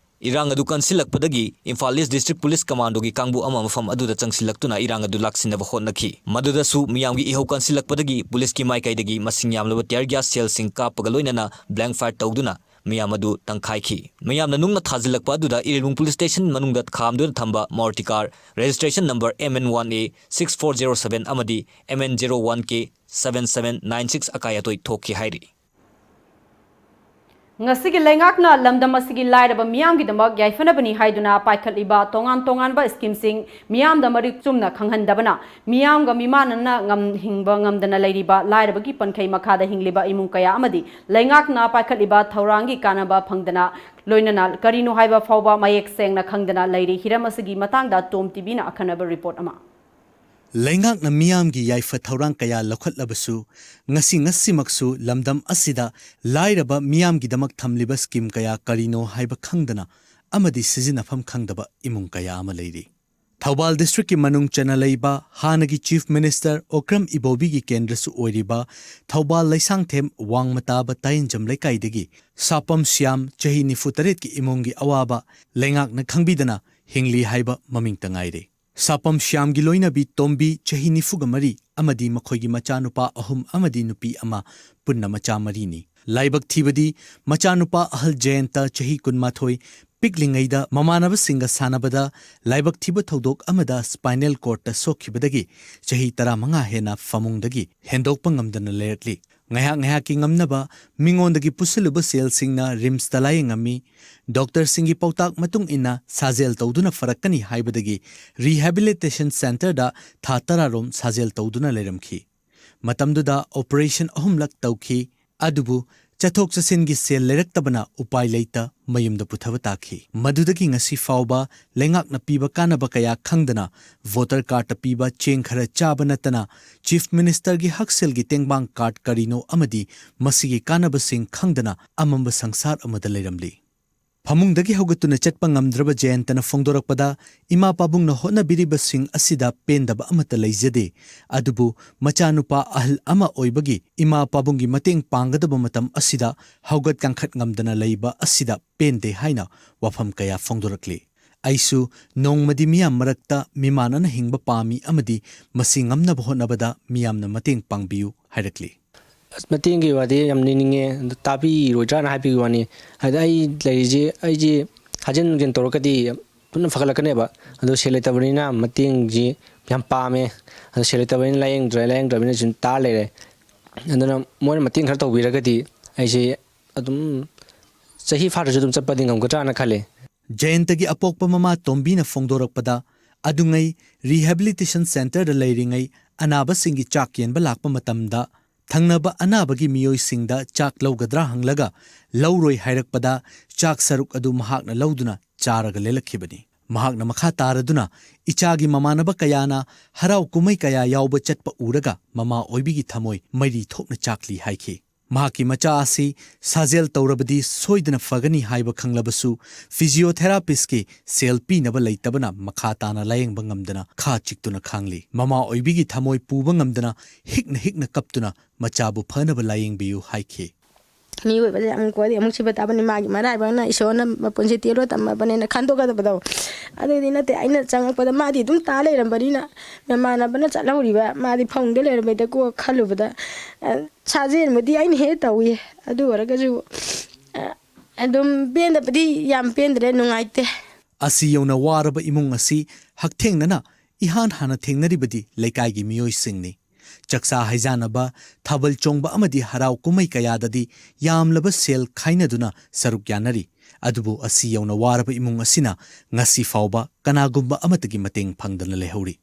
ꯏꯔꯥꯡ ꯑꯗꯨ ꯀꯟꯁꯤꯜꯂꯛꯄꯗꯒꯤ ꯏꯝꯐꯥꯜ ꯏꯁ ꯗꯤꯁꯇ꯭ꯔꯤꯛ ꯄꯨꯂꯤꯁ ꯀꯃꯥꯟꯗꯣꯒꯤ ꯀꯥꯡꯕꯨ ꯑꯃ ꯃꯐꯝ ꯑꯗꯨꯗ ꯆꯪꯁꯤꯜꯂꯛꯇꯨꯅ ꯏꯔꯥꯡ ꯑꯗꯨ ꯂꯥꯛꯁꯤꯟꯅꯕ ꯍꯣꯠꯅꯈꯤ꯫ ꯃꯗꯨꯗꯁꯨ ꯃꯤꯌꯥꯝꯒꯤ ꯏꯍꯧ ꯀꯟꯁꯤꯜꯂꯛꯄꯗꯒꯤ ꯄꯨꯂꯤꯁꯀꯤ ꯃꯥꯏꯀꯩꯗꯒꯤ ꯃꯁꯤꯡ ꯌꯥꯝꯂꯕ tear gas shellꯁꯤꯡ ꯀꯥꯞꯄꯒ ꯂꯣꯏꯅꯅ blank fire ꯇꯧꯗꯨꯅ ꯃꯤꯌꯥꯝ ꯑꯗꯨ ꯇꯪꯈꯥꯏꯈꯤ꯫ ꯃꯤꯌꯥꯝꯅ ꯅꯨꯡꯅ ꯊꯥꯖꯤꯜꯂꯛꯄ ꯑꯗꯨꯗ ꯏꯔꯤꯜꯕꯨꯡ ꯄꯨꯂꯤꯁ ꯁ꯭ꯇꯦꯁꯟ ꯃꯅꯨꯡꯗ ꯈꯥꯝꯗꯨꯅ ꯊꯝꯕ Maruti car registration number M N one A six four zero seven ꯑꯃꯗꯤ M N zero one K seven seven nine six ꯑꯀꯥꯏ ꯑꯇꯣꯏ ꯊꯣꯛꯈꯤ ꯍꯥꯏꯔꯤ꯫ ꯉꯁꯤꯒꯤ ꯂꯩꯉꯥꯛꯅ ꯂꯝꯗꯝ ꯑꯁꯤꯒꯤ ꯂꯥꯏꯔꯕ ꯃꯤꯌꯥꯝꯒꯤꯗꯃꯛ ꯌꯥꯏꯐꯅꯕꯅꯤ ꯍꯥꯏꯗꯨꯅ ꯄꯥꯏꯈꯠꯂꯤꯕ ꯇꯣꯉꯥꯟ ꯇꯣꯉꯥꯟꯕ schemeꯁꯤꯡ ꯃꯤꯌꯥꯝꯗ ꯃꯔꯤꯛ ꯆꯨꯝꯅ ꯈꯪꯍꯟꯗꯕꯅ ꯃꯤꯌꯥꯝꯒ ꯃꯤꯃꯥꯟꯅꯅ ꯉꯝ-, ꯍꯤꯡꯕ ꯉꯝꯗꯅ ꯂꯩꯔꯤꯕ ꯂꯥꯏꯔꯕꯒꯤ ꯄꯟꯈꯩ ꯃꯈꯥꯗ ꯍꯤꯡꯂꯤꯕ ꯏꯃꯨꯡ ꯀꯌꯥ ꯑꯃꯗꯤ ꯂꯩꯉꯥꯛꯅ ꯄꯥꯏꯈꯠꯂꯤꯕ ꯊꯧꯔꯥꯡꯒꯤ ꯀꯥꯟꯅꯕ ꯐꯪꯗꯅ ꯂꯣꯏꯅꯅ ꯀꯔꯤꯅꯣ ꯍꯥꯏꯕ ꯐꯥꯎꯕ ꯃꯌꯦꯛ ꯁꯦꯡꯅ ꯈꯪꯗꯅ ꯂꯩꯔꯤ꯫ ꯍꯤꯔꯝ ꯑꯁꯤꯒꯤ ꯃꯇꯥꯡꯗ ꯇꯣꯝ ꯇꯤꯚꯤꯅ ꯑꯈꯟꯅꯕ report ꯑꯃ꯫ ꯂꯩꯉꯥꯛꯅ ꯃꯤꯌꯥꯝꯒꯤ ꯌꯥꯏꯐ ꯊꯧꯔꯥꯡ ꯀꯌꯥ ꯂꯧꯈꯠꯂꯕꯁꯨ, ꯉꯁꯤ ꯉꯁꯤꯃꯛꯁꯨ ꯂꯝꯗꯝ ꯑꯁꯤꯗ ꯂꯥꯏꯔꯕ ꯃꯤꯌꯥꯝꯒꯤꯗꯃꯛ ꯊꯝꯂꯤꯕ scheme ꯀꯌꯥ ꯀꯔꯤꯅꯣ ꯍꯥꯏꯕ ꯈꯪꯗꯅ ꯑꯃꯗꯤ ꯁꯤꯖꯤꯟꯅꯐꯝ ꯈꯪꯗꯕ ꯏꯃꯨꯡ ꯀꯌꯥ ꯑꯃ ꯂꯩꯔꯤ꯫ ꯊꯧꯕꯥꯜ districtꯀꯤ ꯃꯅꯨꯡ ꯆꯟꯅ ꯂꯩꯕ ꯍꯥꯟꯅꯒꯤ Chief Minister ꯑꯣꯀ꯭ꯔꯝ ꯏꯕꯣꯕꯤꯒꯤ ꯀꯦꯟꯗ꯭ꯔꯁꯨ ꯑꯣꯏꯔꯤꯕ ꯊꯧꯕꯥꯜ ꯂꯩꯁꯥꯡꯊꯦꯝ ꯋꯥꯡꯃ ꯇꯥꯕ ꯇꯥꯌꯦꯟꯖꯝ ꯂꯩꯀꯥꯏꯗꯒꯤ ꯁꯥꯄꯝ ꯁ꯭ꯌꯥꯝ, ꯆꯍꯤ ꯅꯤꯐꯨ ꯇꯔꯦꯠꯀꯤ ꯏꯃꯨꯡꯒꯤ ꯑꯋꯥꯕ ꯂꯩꯉꯥꯛꯅ ꯈꯪꯕꯤꯗꯅ ꯍꯤꯡꯂꯤ ꯍꯥꯏꯕ ꯃꯃꯤꯡꯇ ꯉꯥꯏꯔꯦ꯫ ꯁꯥꯄꯝ ꯁ꯭ꯌꯥꯝꯒꯤ ꯂꯣꯏꯅꯕꯤ ꯇꯣꯝꯕꯤ, ꯆꯍꯤ ꯅꯤꯐꯨꯒ ꯃꯔꯤ, ꯑꯃꯗꯤ ꯃꯈꯣꯏꯒꯤ ꯃꯆꯥꯅꯨꯄꯥ ꯑꯍꯨꯝ ꯑꯃꯗꯤ ꯅꯨꯄꯤ ꯑꯃ, ꯄꯨꯟꯅ ꯃꯆꯥ ꯃꯔꯤꯅꯤ꯫ ꯂꯥꯏꯕꯛ ꯊꯤꯕꯗꯤ, ꯃꯆꯥꯅꯨꯄꯥ ꯑꯍꯜ ꯖꯌꯟꯇ, ꯆꯍꯤ ꯀꯨꯟꯃꯥꯊꯣꯏ, ꯄꯤꯛꯂꯤꯉꯩꯗ ꯃꯃꯥꯟꯅꯕꯁꯤꯡꯒ ꯁꯥꯟꯅꯕꯗ ꯂꯥꯏꯕꯛ ꯊꯤꯕ ꯊꯧꯗꯣꯛ ꯑꯃꯗ spinal cordꯇ ꯁꯣꯛꯈꯤꯕꯗꯒꯤ ꯆꯍꯤ ꯇꯔꯥꯃꯉꯥ ꯍꯦꯟꯅ ꯐꯃꯨꯡꯗꯒꯤ ꯍꯦꯟꯗꯣꯛꯄ ꯉꯝꯗꯅ ꯂꯩꯔꯛꯂꯤ꯫ ꯉꯥꯏꯍꯥꯛ ꯉꯥꯏꯍꯥꯛꯀꯤ ꯉꯝꯅꯕ ꯃꯤꯉꯣꯟꯗꯒꯤ ꯄꯨꯁꯤꯜꯂꯨꯕ ꯁꯦꯜꯁꯤꯡꯅ RIMSꯇ ꯂꯥꯌꯦꯡꯉꯝꯃꯤ꯫ ꯗꯣꯛꯇꯔꯁꯤꯡꯒꯤ ꯄꯥꯎꯇꯥꯛ ꯃꯇꯨꯡ ꯏꯟꯅ ꯁꯥꯖꯦꯜ ꯇꯧꯗꯨꯅ ꯐꯔꯛꯀꯅꯤ ꯍꯥꯏꯕꯗꯒꯤ rehabilitation centreꯗ ꯊꯥ ꯇꯔꯥ ꯔꯣꯝ ꯁꯥꯖꯦꯜ ꯇꯧꯗꯨꯅ ꯂꯩꯔꯝꯈꯤ꯫ ꯃꯇꯝꯗꯨꯗ operation ꯑꯍꯨꯝꯂꯛ ꯇꯧꯈꯤ, ꯑꯗꯨꯕꯨ ꯆꯠꯊꯣꯛ ꯆꯠꯁꯤꯟꯒꯤ ꯁꯦꯜ ꯂꯩꯔꯛꯇꯕꯅ ꯎꯄꯥꯏ ꯂꯩꯇ ꯃꯌꯨꯝꯗ ꯄꯨꯊꯕ ꯇꯥꯈꯤ꯫ ꯃꯗꯨꯗꯒꯤ ꯉꯁꯤ ꯐꯥꯎꯕ ꯂꯩꯉꯥꯛꯅ ꯄꯤꯕ ꯀꯥꯟꯅꯕ ꯀꯌꯥ ꯈꯪꯗꯅ, voter cardꯇ ꯄꯤꯕ ꯆꯦꯡ ꯈꯔ ꯆꯥꯕ ꯅꯠꯇꯅ, Chief Ministerꯒꯤ ꯍꯛꯁꯦꯜꯒꯤ ꯇꯦꯡꯕꯥꯡ card ꯀꯔꯤꯅꯣ ꯑꯃꯗꯤ ꯃꯁꯤꯒꯤ ꯀꯥꯟꯅꯕꯁꯤꯡ ꯈꯪꯗꯅ ꯑꯃꯝꯕ ꯁꯪꯁꯥꯔ ꯑꯃꯗ ꯂꯩꯔꯝꯂꯤ꯫ ꯐꯃꯨꯡꯗꯒꯤ ꯍꯧꯒꯠꯇꯨꯅ ꯆꯠꯄ ꯉꯝꯗ꯭ꯔꯕ ꯖꯌꯟꯇꯅ ꯐꯣꯡꯗꯣꯔꯛꯄꯗ, ꯏꯃꯥ ꯄꯥꯕꯨꯡꯅ ꯍꯣꯠꯅꯕꯤꯔꯤꯕꯁꯤꯡ ꯑꯁꯤꯗ ꯄꯦꯟꯗꯕ ꯑꯃꯠꯇ ꯂꯩꯖꯗꯦ, ꯑꯗꯨꯕꯨ ꯃꯆꯥꯅꯨꯄꯥ ꯑꯍꯜ ꯑꯃ ꯑꯣꯏꯕꯒꯤ ꯏꯃꯥ ꯄꯥꯕꯨꯡꯒꯤ ꯃꯇꯦꯡ ꯄꯥꯡꯒꯗꯕ ꯃꯇꯝ ꯑꯁꯤꯗ ꯍꯧꯒꯠ ꯀꯥꯡꯈꯠ ꯉꯝꯗꯅ ꯂꯩꯕ ꯑꯁꯤꯗ ꯄꯦꯟꯗꯦ ꯍꯥꯏꯅ ꯋꯥꯐꯝ ꯀꯌꯥ ꯐꯣꯡꯗꯣꯔꯛꯂꯤ꯫ ꯑꯩꯁꯨ ꯅꯣꯡꯃꯗꯤ ꯃꯤꯌꯥꯝ ꯃꯔꯛꯇ ꯃꯤꯃꯥꯟꯅꯅ ꯍꯤꯡꯕ ꯄꯥꯝꯃꯤ ꯑꯃꯗꯤ ꯃꯁꯤ ꯉꯝꯅꯕ ꯍꯣꯠꯅꯕꯗ ꯃꯤꯌꯥꯝꯅ ꯃꯇꯦꯡ ꯄꯥꯡꯕꯤꯌꯨ ꯍꯥꯏꯔꯛꯂꯤ꯫ ꯑꯁ, ꯃꯇꯦꯡꯒꯤ ꯋꯥꯗꯤ ꯌꯥꯝ ꯅꯤꯡꯅꯤꯡꯉꯦ, ꯑꯗꯨ ꯇꯥꯕꯤꯔꯣꯏꯗ꯭ꯔꯥꯅ ꯍꯥꯏꯕꯒꯤ ꯋꯥꯅꯤ꯫ ꯍꯥꯏꯗꯤ ꯑꯩ ꯂꯩꯔꯤꯁꯦ, ꯑꯩꯁꯦ ꯍꯥꯖꯤꯟ ꯅꯨꯡꯖꯤꯟ ꯇꯧꯔꯒꯗꯤ ꯌꯥꯝ ꯊꯨꯅ ꯐꯒꯠꯂꯛꯀꯅꯦꯕ, ꯑꯗꯣ ꯁꯦꯜ ꯂꯩꯇꯕꯅꯤꯅ ꯃꯇꯦꯡꯁꯤ ꯌꯥꯝ ꯄꯥꯝꯃꯦ꯫ ꯑꯗꯣ ꯁꯦꯜ ꯂꯩꯇꯕꯅꯤꯅ ꯂꯥꯏꯌꯦꯡꯗ꯭ꯔꯦ, ꯂꯥꯏꯌꯦꯡꯗ꯭ꯔꯕꯅꯤꯅ ꯁꯨꯝ ꯇꯥ ꯂꯩꯔꯦ꯫ ꯑꯗꯨꯅ ꯃꯣꯏꯅ ꯃꯇꯦꯡ ꯈꯔ ꯇꯧꯕꯤꯔꯒꯗꯤ ꯑꯩꯁꯦ ꯑꯗꯨꯝ ꯆꯍꯤ ꯐꯥꯗ꯭ꯔꯁꯨ ꯑꯗꯨꯝ ꯆꯠꯄꯗꯤ ꯉꯝꯒꯗ꯭ꯔꯥꯅ ꯈꯜꯂꯦ꯫ ꯖꯌꯟꯇꯒꯤ ꯑꯄꯣꯛꯄ ꯃꯃꯥ ꯇꯣꯝꯕꯤꯅ ꯐꯣꯡꯗꯣꯔꯛꯄꯗ, ꯑꯗꯨꯉꯩ rehabilitation centreꯗ ꯂꯩꯔꯤꯉꯩ ꯑꯅꯥꯕꯁꯤꯡꯒꯤ ꯆꯥꯛ ꯌꯦꯟꯕ ꯂꯥꯛꯄ ꯃꯇꯝꯗ, ꯊꯪꯅꯕ ꯑꯅꯥꯕꯒꯤ ꯃꯤꯑꯣꯏꯁꯤꯡꯗ ꯆꯥꯛ ꯂꯧꯒꯗ꯭ꯔꯥ ꯍꯪꯂꯒ, ꯂꯧꯔꯣꯏ ꯍꯥꯏꯔꯛꯄꯗ, ꯆꯥꯛ ꯁꯔꯨꯛ ꯑꯗꯨ ꯃꯍꯥꯛꯅ ꯂꯧꯗꯨꯅ ꯆꯥꯔꯒ ꯂꯦꯜꯂꯛꯈꯤꯕꯅꯤ꯫ ꯃꯍꯥꯛꯅ ꯃꯈꯥ ꯇꯥꯔꯗꯨꯅ, ꯏꯆꯥꯒꯤ ꯃꯃꯥꯟꯅꯕ ꯀꯌꯥꯅ ꯍꯔꯥꯎ ꯀꯨꯝꯍꯩ ꯀꯌꯥ ꯌꯥꯎꯕ ꯆꯠꯄ ꯎꯔꯒ ꯃꯃꯥ ꯑꯣꯏꯕꯤꯒꯤ ꯊꯃꯣꯏ ꯃꯩꯔꯤ ꯊꯣꯛꯅ ꯆꯥꯛꯂꯤ ꯍꯥꯏꯈꯤ꯫ ꯃꯍꯥꯛꯀꯤ ꯃꯆꯥ ꯑꯁꯤ ꯁꯥꯖꯦꯜ ꯇꯧꯔꯕꯗꯤ ꯁꯣꯏꯗꯅ ꯐꯒꯅꯤ ꯍꯥꯏꯕ ꯈꯪꯂꯕꯁꯨ, physiotherapistꯀꯤ ꯁꯦꯜ ꯄꯤꯅꯕ ꯂꯩꯇꯕꯅ ꯃꯈꯥ ꯇꯥꯅ ꯂꯥꯌꯦꯡꯕ ꯉꯝꯗꯅ ꯈꯥ ꯆꯤꯛꯇꯨꯅ ꯈꯥꯡꯂꯤ꯫ ꯃꯃꯥ ꯑꯣꯏꯕꯤꯒꯤ ꯊꯃꯣꯏ ꯄꯨꯕ ꯉꯝꯗꯅ ꯍꯤꯛꯅ ꯍꯤꯛꯅ ꯀꯞꯇꯨꯅ ꯃꯆꯥꯕꯨ ꯐꯅꯕ ꯂꯥꯌꯦꯡꯕꯤꯌꯨ ꯍꯥꯏꯈꯤ꯫ ꯃꯤ ꯑꯣꯏꯕꯁꯦ ꯑꯃꯨꯛ ꯀꯣꯏꯗꯤ ꯑꯃꯨꯛ ꯁꯤꯕ ꯇꯥꯕꯅꯤ, ꯃꯥꯒꯤ ꯃꯔꯥꯏꯕꯛꯅ ꯏꯁꯣꯔꯅ ꯃꯄꯨꯟꯁꯤ ꯇꯦꯔꯣ ꯇꯝꯃꯕꯅꯦꯅ ꯈꯟꯗꯣꯛꯀꯗꯕꯗꯣ꯫ ꯑꯗꯨꯗꯤ ꯅꯠꯇꯦ, ꯑꯩꯅ ꯆꯪꯉꯛꯄꯗ ꯃꯥꯗꯤ ꯑꯗꯨꯝ ꯇꯥ ꯂꯩꯔꯝꯕꯅꯤꯅ, ꯃꯃꯥꯟꯅꯕꯅ ꯆꯠꯍꯧꯔꯤꯕ, ꯃꯥꯗꯤ ꯐꯃꯨꯡꯗ ꯂꯩꯔꯝꯕꯩꯗ ꯀꯣ ꯈꯜꯂꯨꯕꯗ, ꯑ, ꯁꯥꯖꯦꯟꯕꯨꯗꯤ ꯑꯩꯅ ꯍꯦꯛ ꯇꯧꯏ꯫ ꯑꯗꯨ ꯑꯣꯏꯔꯒꯁꯨ, ꯑ, ꯑꯗꯨꯝ ꯄꯦꯟꯗꯕꯗꯤ ꯌꯥꯝ ꯄꯦꯟꯗ꯭ꯔꯦ, ꯅꯨꯡꯉꯥꯏꯇꯦ꯫ ꯑꯁꯤ ꯌꯧꯅ ꯋꯥꯔꯕ ꯏꯃꯨꯡ ꯑꯁꯤ ꯍꯛꯊꯦꯡꯅꯅ ꯏꯍꯥꯟ ꯍꯥꯟꯅ ꯊꯦꯡꯅꯔꯤꯕꯗꯤ ꯂꯩꯀꯥꯏꯒꯤ ꯃꯤꯑꯣꯏꯁꯤꯡꯅꯤ꯫ ꯆꯥꯛꯆꯥ ꯍꯩꯖꯥꯟꯅꯕ, ꯊꯥꯕꯜ ꯆꯣꯡꯕ ꯑꯃꯗꯤ ꯍꯔꯥꯎ ꯀꯨꯝꯍꯩ ꯀꯌꯥꯗꯗꯤ ꯌꯥꯝꯂꯕ ꯁꯦꯜ ꯈꯥꯏꯅꯗꯨꯅ ꯁꯔꯨꯛ ꯌꯥꯅꯔꯤ꯫ ꯑꯗꯨꯕꯨ ꯑꯁꯤ ꯌꯧꯅ ꯋꯥꯔꯕ ꯏꯃꯨꯡ ꯑꯁꯤꯅ ꯉꯁꯤ ꯐꯥꯎꯕ ꯀꯅꯥꯒꯨꯝꯕ ꯑꯃꯠꯇꯒꯤ ꯃꯇꯦꯡ ꯐꯪꯗꯅ ꯂꯩꯍꯧꯔꯤ꯫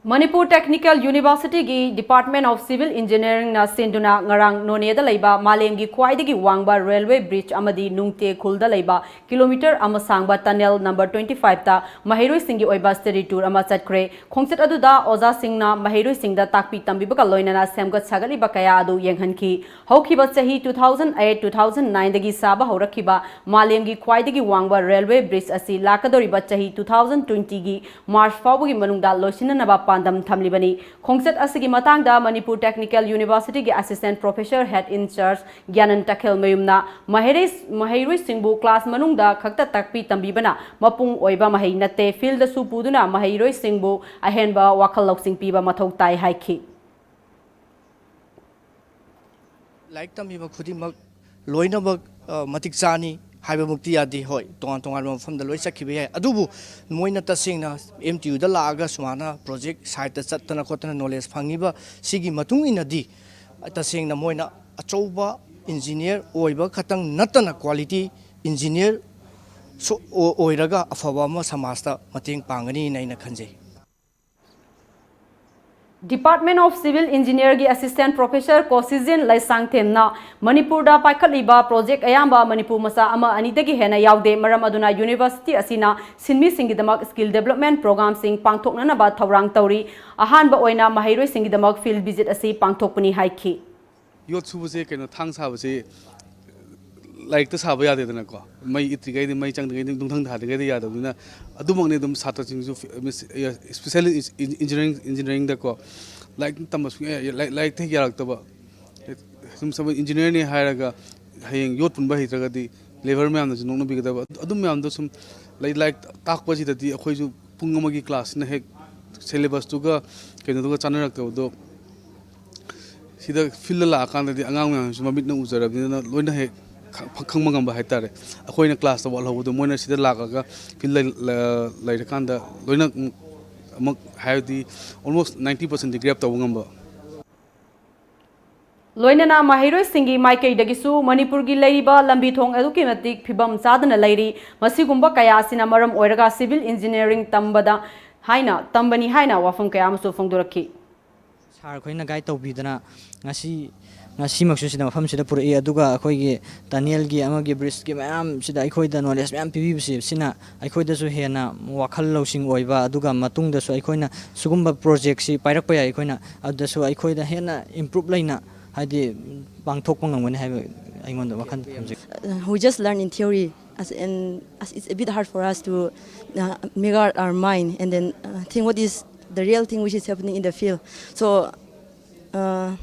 ꯃꯅꯤꯄꯨꯔ ꯇꯦꯛꯅꯤꯀꯦꯜ ꯌꯨꯅꯤꯚꯔꯁꯤꯇꯤꯒꯤ Department of Civil Engineeringꯅ ꯁꯤꯟꯗꯨꯅ ꯉꯔꯥꯡ ꯅꯣꯅꯦꯗ ꯂꯩꯕ ꯃꯥꯂꯦꯝꯒꯤ ꯈ꯭ꯋꯥꯏꯗꯒꯤ ꯋꯥꯡꯕ ꯔꯦꯜꯋꯦ ꯕ꯭ꯔꯤꯖ ꯑꯃꯗꯤ ꯅꯨꯡꯇꯦ ꯈꯨꯜꯗ ꯂꯩꯕ ꯀꯤꯂꯣꯃꯤꯇꯔ ꯑꯃ ꯁꯥꯡꯕ tunnel number twenty fiveꯇ ꯃꯍꯩꯔꯣꯏꯁꯤꯡꯒꯤ ꯑꯣꯏꯕ study tour ꯑꯃ ꯆꯠꯈ꯭ꯔꯦ꯫ ꯈꯣꯡꯆꯠ ꯑꯗꯨꯗ ꯑꯣꯖꯥꯁꯤꯡꯅ ꯃꯍꯩꯔꯣꯏꯁꯤꯡꯗ ꯇꯥꯛꯄꯤ ꯇꯝꯕꯤꯕꯒ ꯂꯣꯏꯅꯅ ꯁꯦꯝꯒꯠ ꯁꯥꯒꯠꯂꯤꯕ ꯀꯌꯥ ꯑꯗꯨ ꯌꯦꯡꯍꯟꯈꯤ꯫ ꯍꯧꯈꯤꯕ ꯆꯍꯤ two thousand eight, two thousand nineꯗꯒꯤ ꯁꯥꯕ ꯍꯧꯔꯛꯈꯤꯕ ꯃꯥꯂꯦꯝꯒꯤ ꯈ꯭ꯋꯥꯏꯗꯒꯤ ꯋꯥꯡꯕ ꯔꯦꯜꯋꯦ ꯕ꯭ꯔꯤꯖ ꯑꯁꯤ ꯂꯥꯛꯀꯗꯧꯔꯤꯕ ꯆꯍꯤ two thousand twentyꯒꯤ ꯃꯥꯔꯆ ꯐꯥꯎꯕꯒꯤ ꯃꯅꯨꯡꯗ ꯂꯣꯏꯁꯤꯟꯅꯅꯕ ꯄꯥꯟꯗꯝ ꯊꯝꯂꯤꯕꯅꯤ꯫ ꯈꯣꯡꯆꯠ ꯑꯁꯤꯒꯤ ꯃꯇꯥꯡꯗ ꯃꯅꯤꯄꯨꯔ ꯇꯦꯛꯅꯤꯀꯦꯜ ꯌꯨꯅꯤꯚꯔꯁꯤꯇꯤꯒꯤ Assistant Professor Head in Charge Gyanan ꯇꯈꯦꯜꯃꯌꯨꯝꯅ ꯃꯍꯩꯔꯩ-, ꯃꯍꯩꯔꯣꯏꯁꯤꯡꯕꯨ ꯀ꯭ꯂꯥꯁ ꯃꯅꯨꯡꯗ ꯈꯛꯇ ꯇꯥꯛꯄꯤ ꯇꯝꯕꯤꯕꯅ ꯃꯄꯨꯡ ꯑꯣꯏꯕ ꯃꯍꯩ ꯅꯠꯇꯦ, ꯐꯤꯜꯗꯁꯨ ꯄꯨꯗꯨꯅ ꯃꯍꯩꯔꯣꯏꯁꯤꯡꯕꯨ ꯑꯍꯦꯟꯕ ꯋꯥꯈꯜ ꯂꯧꯁꯤꯡ ꯄꯤꯕ ꯃꯊꯧ ꯇꯥꯏ ꯍꯥꯏꯈꯤ꯫ ꯂꯥꯏꯔꯤꯛ ꯇꯝꯃꯤꯕ ꯈꯨꯗꯤꯡꯃꯛ ꯂꯣꯏꯅꯃꯛ, ꯑ, ꯃꯇꯤꯛ ꯆꯥꯅꯤ ꯍꯥꯏꯕꯃꯛꯇꯤ ꯌꯥꯗꯦ꯫ ꯍꯣꯏ, ꯇꯣꯉꯥꯟ ꯇꯣꯉꯥꯟꯕ ꯃꯐꯝꯗ ꯂꯣꯏ ꯆꯠꯈꯤꯕ ꯌꯥꯏ, ꯑꯗꯨꯕꯨ ꯃꯣꯏꯅ ꯇꯁꯦꯡꯅ M T Uꯗ ꯂꯥꯛꯑꯒ ꯁꯨꯃꯥꯏꯅ project siteꯇ ꯆꯠꯇꯅ ꯈꯣꯠꯇꯅ knowledge ꯐꯪꯉꯤꯕ ꯁꯤꯒꯤ ꯃꯇꯨꯡ ꯏꯟꯅꯗꯤ ꯇꯁꯦꯡꯅ ꯃꯣꯏꯅ ꯑꯆꯧꯕ engineer ꯑꯣꯏꯕ ꯈꯛꯇꯪ ꯅꯠꯇꯅ quality engineer ꯁꯨ ꯑꯣ-, ꯑꯣꯏꯔꯒ ꯑꯐꯕ ꯑꯃ ꯁꯃꯥꯖꯇ ꯃꯇꯦꯡ ꯄꯥꯡꯒꯅꯤꯅ ꯑꯩꯅ ꯈꯟꯖꯩ꯫ Department of Civil Engineerꯒꯤ Assistant Professor ꯀꯣꯁꯤꯖꯤꯟ ꯂꯩꯁꯥꯡꯊꯦꯝꯅ ꯃꯅꯤꯄꯨꯔꯗ ꯄꯥꯏꯈꯠꯂꯤꯕ project ꯑꯌꯥꯝꯕ ꯃꯅꯤꯄꯨꯔ ꯃꯆꯥ ꯑꯃ ꯑꯅꯤꯗꯒꯤ ꯍꯦꯟꯅ ꯌꯥꯎꯗꯦ, ꯃꯔꯝ ꯑꯗꯨꯅ university ꯑꯁꯤꯅ ꯁꯤꯟꯃꯤꯁꯤꯡꯒꯤꯗꯃꯛ skill development programꯁꯤꯡ ꯄꯥꯡꯊꯣꯛꯅꯅꯕ ꯊꯧꯔꯥꯡ ꯇꯧꯔꯤ꯫ ꯑꯍꯥꯟꯕ ꯑꯣꯏꯅ ꯃꯍꯩꯔꯣꯏꯁꯤꯡꯒꯤꯗꯃꯛ field visit ꯑꯁꯤ ꯄꯥꯡꯊꯣꯛꯄꯅꯤ ꯍꯥꯏꯈꯤ꯫ ꯌꯣꯠ ꯁꯨꯕꯁꯦ, ꯀꯩꯅꯣ, ꯊꯥꯡ ꯁꯥꯕꯁꯦ ꯂꯥꯏꯔꯤꯛꯇ ꯁꯥꯕ ꯌꯥꯗꯦꯗꯅꯀꯣ꯫ ꯃꯩ ꯏꯠꯇ꯭ꯔꯤꯉꯩꯗ, ꯃꯩ ꯆꯪꯗ꯭ꯔꯤꯉꯩꯗ, ꯅꯨꯡꯊꯪ ꯊꯥꯗ꯭ꯔꯤꯉꯩꯗ ꯌꯥꯗꯕꯅꯤꯅ, ꯑꯗꯨꯃꯛꯅꯤ ꯑꯗꯨꯝ ꯁꯥꯇ꯭ꯔꯁꯤꯡꯁꯨ ꯐꯤ-, ꯃꯤꯁ-, ꯑꯦ, special ꯏꯟꯖ-, ꯏꯟꯖꯤꯅꯤꯌꯥꯔꯤꯡ, ꯏꯟꯖꯤꯅꯤꯌꯥꯔꯤꯡꯗꯀꯣ ꯂꯥꯏꯔꯤꯛ ꯇꯝꯕ ꯁꯨꯡꯌꯥ ꯌꯥ-, ꯂꯥꯏ-, ꯂꯥꯏꯔꯤꯛꯇ ꯍꯦꯛ ꯌꯥꯔꯛꯇꯕ, ꯑꯦ, ꯁꯨꯝ ꯁꯕ ꯏꯟꯖꯤꯅꯤꯌꯥꯔꯅꯤ ꯍꯥꯏꯔꯒ ꯍꯌꯦꯡ ꯌꯣꯠ ꯄꯨꯟꯕ ꯍꯩꯇ꯭ꯔꯒꯗꯤ ꯂꯦꯕꯔ ꯃꯌꯥꯝꯅꯁꯨ ꯅꯣꯛꯅꯕꯤꯒꯗꯕ꯫ ꯑꯗꯨ ꯃꯌꯥꯝꯗꯣ ꯁꯨꯝ ꯂꯥꯏꯔꯤꯛ ꯂꯥꯏꯔꯤꯛ ꯇꯥꯛꯄꯁꯤꯗꯗꯤ ꯑꯩꯈꯣꯏꯁꯨ ꯄꯨꯡ ꯑꯃꯒꯤ ꯀ꯭ꯂꯥꯁꯁꯤꯅ ꯍꯦꯛ ꯁꯦꯂꯦꯕꯁꯇꯨꯒ ꯀꯩꯅꯣꯗꯨꯒ ꯆꯥꯟꯅꯔꯛꯇꯕꯗꯣ ꯁꯤꯗ ꯐꯤꯜꯗ ꯂꯥꯛꯑꯀꯥꯟꯗꯗꯤ ꯑꯉꯥꯡ ꯃꯌꯥꯝꯁꯨ ꯃꯃꯤꯠꯅ ꯎꯖꯔꯕꯅꯤꯅ ꯂꯣꯏꯅ ꯍꯦꯛ ꯈ-, ꯈꯪꯕ ꯉꯝꯕ ꯍꯥꯏꯇꯥꯔꯦ꯫ ꯑꯩꯈꯣꯏꯅ ꯀ꯭ꯂꯥꯁꯇ ꯋꯥꯠꯍꯧꯕꯗꯣ ꯃꯣꯏꯅ ꯁꯤꯗ ꯂꯥꯛꯑꯒ ꯐꯤꯜꯗ ꯂꯩ-, ꯂ-, ꯂꯩꯔꯀꯥꯟꯗ ꯂꯣꯏꯅ ꯑꯃꯨꯛ ꯍꯥꯏꯕꯗꯤ almost ninety percent ꯗꯤ ꯒ꯭ꯔꯦꯞ ꯇꯧꯕ ꯉꯝꯕ꯫ ꯂꯣꯏꯅꯅ ꯃꯍꯩꯔꯣꯏꯁꯤꯡꯒꯤ ꯃꯥꯏꯀꯩꯗꯒꯤꯁꯨ ꯃꯅꯤꯄꯨꯔꯒꯤ ꯂꯩꯔꯤꯕ ꯂꯝꯕꯤ ꯊꯣꯡ ꯑꯗꯨꯛꯀꯤ ꯃꯇꯤꯛ ꯐꯤꯕꯝ ꯆꯥꯗꯅ ꯂꯩꯔꯤ꯫ ꯃꯁꯤꯒꯨꯝꯕ ꯀꯌꯥ ꯑꯁꯤꯅ ꯃꯔꯝ ꯑꯣꯏꯔꯒ civil engineering ꯇꯝꯕꯗ ꯍꯥꯏꯅ, ꯇꯝꯕꯅꯤ ꯍꯥꯏꯅ ꯋꯥꯐꯝ ꯀꯌꯥ ꯑꯃꯁꯨ ꯐꯣꯡꯗꯣꯔꯛꯈꯤ꯫ ꯁꯥꯔ ꯈꯣꯏꯅ ꯒꯥꯏꯗ ꯇꯧꯕꯤꯗꯅ ꯉꯁꯤ, ꯉꯁꯤꯃꯛꯁꯨ ꯁꯤꯗ ꯃꯐꯝꯁꯤꯗ ꯄꯨꯔꯛꯏ꯫ ꯑꯗꯨꯒ ꯑꯩꯈꯣꯏꯒꯤ ꯇꯅꯦꯜꯒꯤ ꯑꯃꯒꯤ ꯕ꯭ꯔꯤꯖꯀꯤ ꯃꯌꯥꯝꯁꯤꯗ ꯑꯩꯈꯣꯏꯗ ꯅꯣꯂꯦꯖ ꯃꯌꯥꯝ ꯄꯤꯕꯤꯕꯁꯤ, ꯁꯤꯅ ꯑꯩꯈꯣꯏꯗꯁꯨ ꯍꯦꯟꯅ ꯋꯥꯈꯜ ꯂꯧꯁꯤꯡ ꯑꯣꯏꯕ, ꯑꯗꯨꯒ ꯃꯇꯨꯡꯗꯁꯨ ꯑꯩꯈꯣꯏꯅ ꯁꯤꯒꯨꯝꯕ ꯄ꯭ꯔꯣꯖꯦꯛꯁꯤ ꯄꯥꯏꯔꯛꯄ ꯌꯥꯏ꯫ ꯑꯩꯈꯣꯏꯅ ꯑꯗꯨꯗꯁꯨ ꯑꯩꯈꯣꯏꯗ ꯍꯦꯟꯅ ꯏꯝꯄ꯭ꯔꯨꯞ ꯂꯩꯅ, ꯍꯥꯏꯗꯤ, ꯄꯥꯡꯊꯣꯛꯄ ꯉꯝꯒꯅꯤ ꯍꯥꯏꯕ ꯑꯩꯉꯣꯟꯗ ꯋꯥꯈꯜ ꯊꯝꯖꯩ꯫ Uh, we just learn in theory, as, and as it's a bit hard for us to uh, make out our mind and then uh, think what is the real thing which is happening in the field. So uh,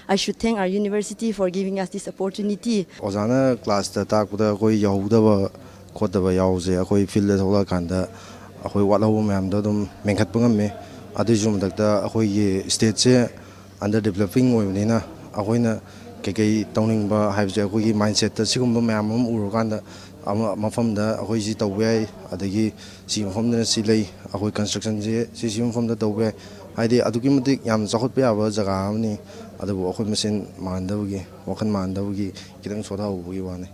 I should thank our university for giving us this opportunity. ꯑꯣꯖꯥꯅ ꯀ꯭ꯂꯥꯁꯇ ꯇꯥꯛꯄꯗ ꯑꯩꯈꯣꯏ ꯌꯧꯍꯧꯗꯕ ꯈꯣꯠꯇꯕ ꯌꯥꯎꯕꯁꯦ ꯑꯩꯈꯣꯏ ꯐꯤꯜꯗ ꯊꯣꯛꯂꯛꯑꯀꯥꯟꯗ ꯑꯩꯈꯣꯏ ꯋꯥꯠꯍꯧꯕ ꯃꯌꯥꯝꯗꯣ ꯑꯗꯨꯝ ꯃꯦꯟꯈꯠꯄ ꯉꯝꯃꯤ꯫ ꯑꯗꯨꯒꯤꯁꯨ ꯃꯊꯛꯇ ꯑꯩꯈꯣꯏꯒꯤ ꯁ꯭ꯇꯦꯠꯁꯦ ꯑꯟꯗꯔ ꯗꯤꯕꯂꯞꯄꯤꯡ ꯑꯣꯏꯕꯅꯤꯅ ꯑꯩꯈꯣꯏꯅ ꯀꯩꯀꯩ ꯇꯧꯅꯤꯡꯕ ꯍꯥꯏꯕꯁꯦ ꯑꯩꯈꯣꯏꯒꯤ ꯃꯥꯏꯟꯁꯦꯠꯇ ꯁꯤꯒꯨꯝꯕ ꯃꯌꯥꯝ ꯑꯃ ꯎꯔꯀꯥꯟꯗ ꯑꯃ ꯃꯐꯝꯗ ꯑꯩꯈꯣꯏ ꯁꯤ ꯇꯧꯕ ꯌꯥꯏ, ꯑꯗꯒꯤ ꯁꯤ ꯃꯐꯝꯗꯅ ꯁꯤ ꯂꯩ, ꯑꯩꯈꯣꯏ ꯀꯟꯁꯇ꯭ꯔꯛꯁꯟꯁꯦ ꯁꯤ ꯁꯤ ꯃꯐꯝꯗ ꯇꯧꯕ ꯌꯥꯏ꯫ ꯍꯥꯏꯗꯤ ꯑꯗꯨꯛꯀꯤ ꯃꯇꯤꯛ ꯌꯥꯝꯅ ꯆꯥꯎꯈꯠꯄ ꯌꯥꯕ ꯖꯒꯥ ꯑꯃꯅꯤ꯫ ꯑꯗꯨꯕꯨ ꯑꯩꯈꯣꯏ ꯃꯁꯦꯟ ꯃꯥꯟꯅꯗꯕꯒꯤ, ꯋꯥꯈꯜ ꯃꯥꯟꯅꯗꯕꯒꯤ ꯈꯤꯇꯪ ꯁꯣꯊꯍꯧꯕꯒꯤ ꯋꯥꯅꯤ꯫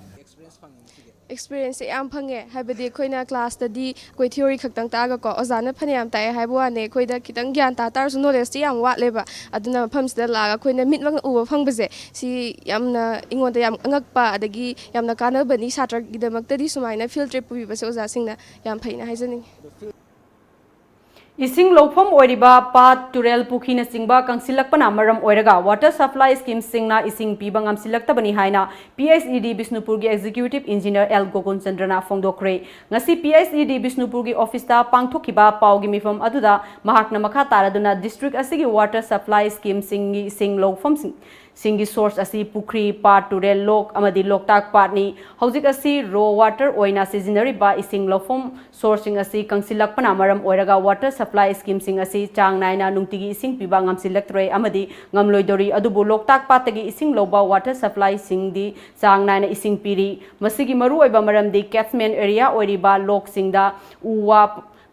ꯑꯦꯛꯁꯄꯤꯔꯤꯌꯦꯟꯁꯁꯦ ꯌꯥꯝ ꯐꯪꯉꯦ꯫ ꯍꯥꯏꯕꯗꯤ ꯑꯩꯈꯣꯏꯅ ꯀ꯭ꯂꯥꯁꯇꯗꯤ ꯑꯩꯈꯣꯏ ꯊꯤꯑꯣꯔꯤ ꯈꯛꯇꯪ ꯇꯥꯛꯑꯒꯀꯣ, ꯑꯣꯖꯥꯅ ꯐꯅꯌꯥꯝ ꯇꯥꯛꯑꯦ ꯍꯥꯏꯕ ꯋꯥꯅꯦ, ꯑꯩꯈꯣꯏꯗ ꯈꯤꯇꯪ ꯒ꯭ꯌꯥꯟ ꯇꯥ ꯇꯥꯔꯁꯨ ꯅꯣꯂꯦꯖꯇꯤ ꯌꯥꯝ ꯋꯥꯠꯂꯦꯕ꯫ ꯑꯗꯨꯅ ꯃꯐꯝꯁꯤꯗ ꯂꯥꯛꯑꯒ ꯑꯩꯈꯣꯏꯅ ꯃꯤꯠꯃꯛꯅ ꯎꯕ ꯐꯪꯕꯁꯦ, ꯁꯤ ꯌꯥꯝꯅ ꯑꯩꯉꯣꯟꯗ ꯌꯥꯝ ꯑꯉꯛꯄ, ꯑꯗꯒꯤ ꯌꯥꯝꯅ ꯀꯥꯟꯅꯕꯅꯤ꯫ ꯁꯥꯇ꯭ꯔꯒꯤꯗꯃꯛꯇꯗꯤ ꯁꯨꯃꯥꯏꯅ ꯐꯤꯜ ꯇ꯭ꯔꯤꯞ ꯄꯨꯕꯤꯕꯁꯦ ꯑꯣꯖꯥꯁꯤꯡꯅ ꯌꯥꯝ ꯐꯩꯅ ꯍꯥꯏꯖꯅꯤꯡꯉꯤ꯫ ꯏꯁꯤꯡ ꯂꯧꯐꯝ ꯑꯣꯏꯔꯤꯕ ꯄꯥꯠ, ꯇꯨꯔꯦꯜ, ꯄꯨꯈ꯭ꯔꯤꯅꯆꯤꯡꯕ ꯀꯪꯁꯤꯜꯂꯛꯄꯅ ꯃꯔꯝ ꯑꯣꯏꯔꯒ water supply schemeꯁꯤꯡꯅ ꯏꯁꯤꯡ ꯄꯤꯕ ꯉꯝꯁꯤꯜꯂꯛꯇꯕꯅꯤ ꯍꯥꯏꯅ P H E D ꯕꯤꯁꯅꯨꯄꯨꯔꯒꯤ Executive Engineer L Gokul ꯆꯟꯗ꯭ꯔꯅ ꯐꯣꯡꯗꯣꯛꯈ꯭ꯔꯦ꯫ ꯉꯁꯤ P H E D ꯕꯤꯁꯅꯨꯄꯨꯔꯒꯤ ꯑꯣꯐꯤꯁꯇ ꯄꯥꯡꯊꯣꯛꯈꯤꯕ ꯄꯥꯎꯒꯤ ꯃꯤꯐꯝ ꯑꯗꯨꯗ ꯃꯍꯥꯛꯅ ꯃꯈꯥ ꯇꯥꯔꯗꯨꯅ district ꯑꯁꯤꯒꯤ water supply schemeꯁꯤꯡꯒꯤ ꯏꯁꯤꯡ ꯂꯧꯐꯝꯁꯤꯡ ꯏꯁꯤꯡꯒꯤ source ꯑꯁꯤ ꯄꯨꯈ꯭ꯔꯤ, ꯄꯥꯠ, ꯇꯨꯔꯦꯜ, ꯂꯣꯛ ꯑꯃꯗꯤ ꯂꯣꯛꯇꯥꯛ ꯄꯥꯠꯅꯤ꯫ ꯍꯧꯖꯤꯛ ꯑꯁꯤ raw water ꯑꯣꯏꯅ ꯁꯤꯖꯤꯟꯅꯔꯤꯕ ꯏꯁꯤꯡ ꯂꯧꯐꯝ sourceꯁꯤꯡ ꯑꯁꯤ ꯀꯪꯁꯤꯜꯂꯛꯄꯅ ꯃꯔꯝ ꯑꯣꯏꯔꯒ water supply schemeꯁꯤꯡ ꯑꯁꯤ ꯆꯥꯡ ꯅꯥꯏꯅ ꯅꯨꯡꯇꯤꯒꯤ ꯏꯁꯤꯡ ꯄꯤꯕ ꯉꯝꯁꯤꯜꯂꯛꯇ꯭ꯔꯦ ꯑꯃꯗꯤ ꯉꯝꯂꯣꯏꯗꯧꯔꯤ꯫ ꯑꯗꯨꯕꯨ ꯂꯣꯛꯇꯥꯛ ꯄꯥꯠꯇꯒꯤ ꯏꯁꯤꯡ ꯂꯧꯕ water supplyꯁꯤꯡꯗꯤ ꯆꯥꯡ ꯅꯥꯏꯅ ꯏꯁꯤꯡ ꯄꯤꯔꯤ꯫ ꯃꯁꯤꯒꯤ ꯃꯔꯨꯑꯣꯏꯕ ꯃꯔꯝꯗꯤ catchment area ꯑꯣꯏꯔꯤꯕ ꯂꯣꯛꯁꯤꯡꯗ ꯎ ꯋꯥ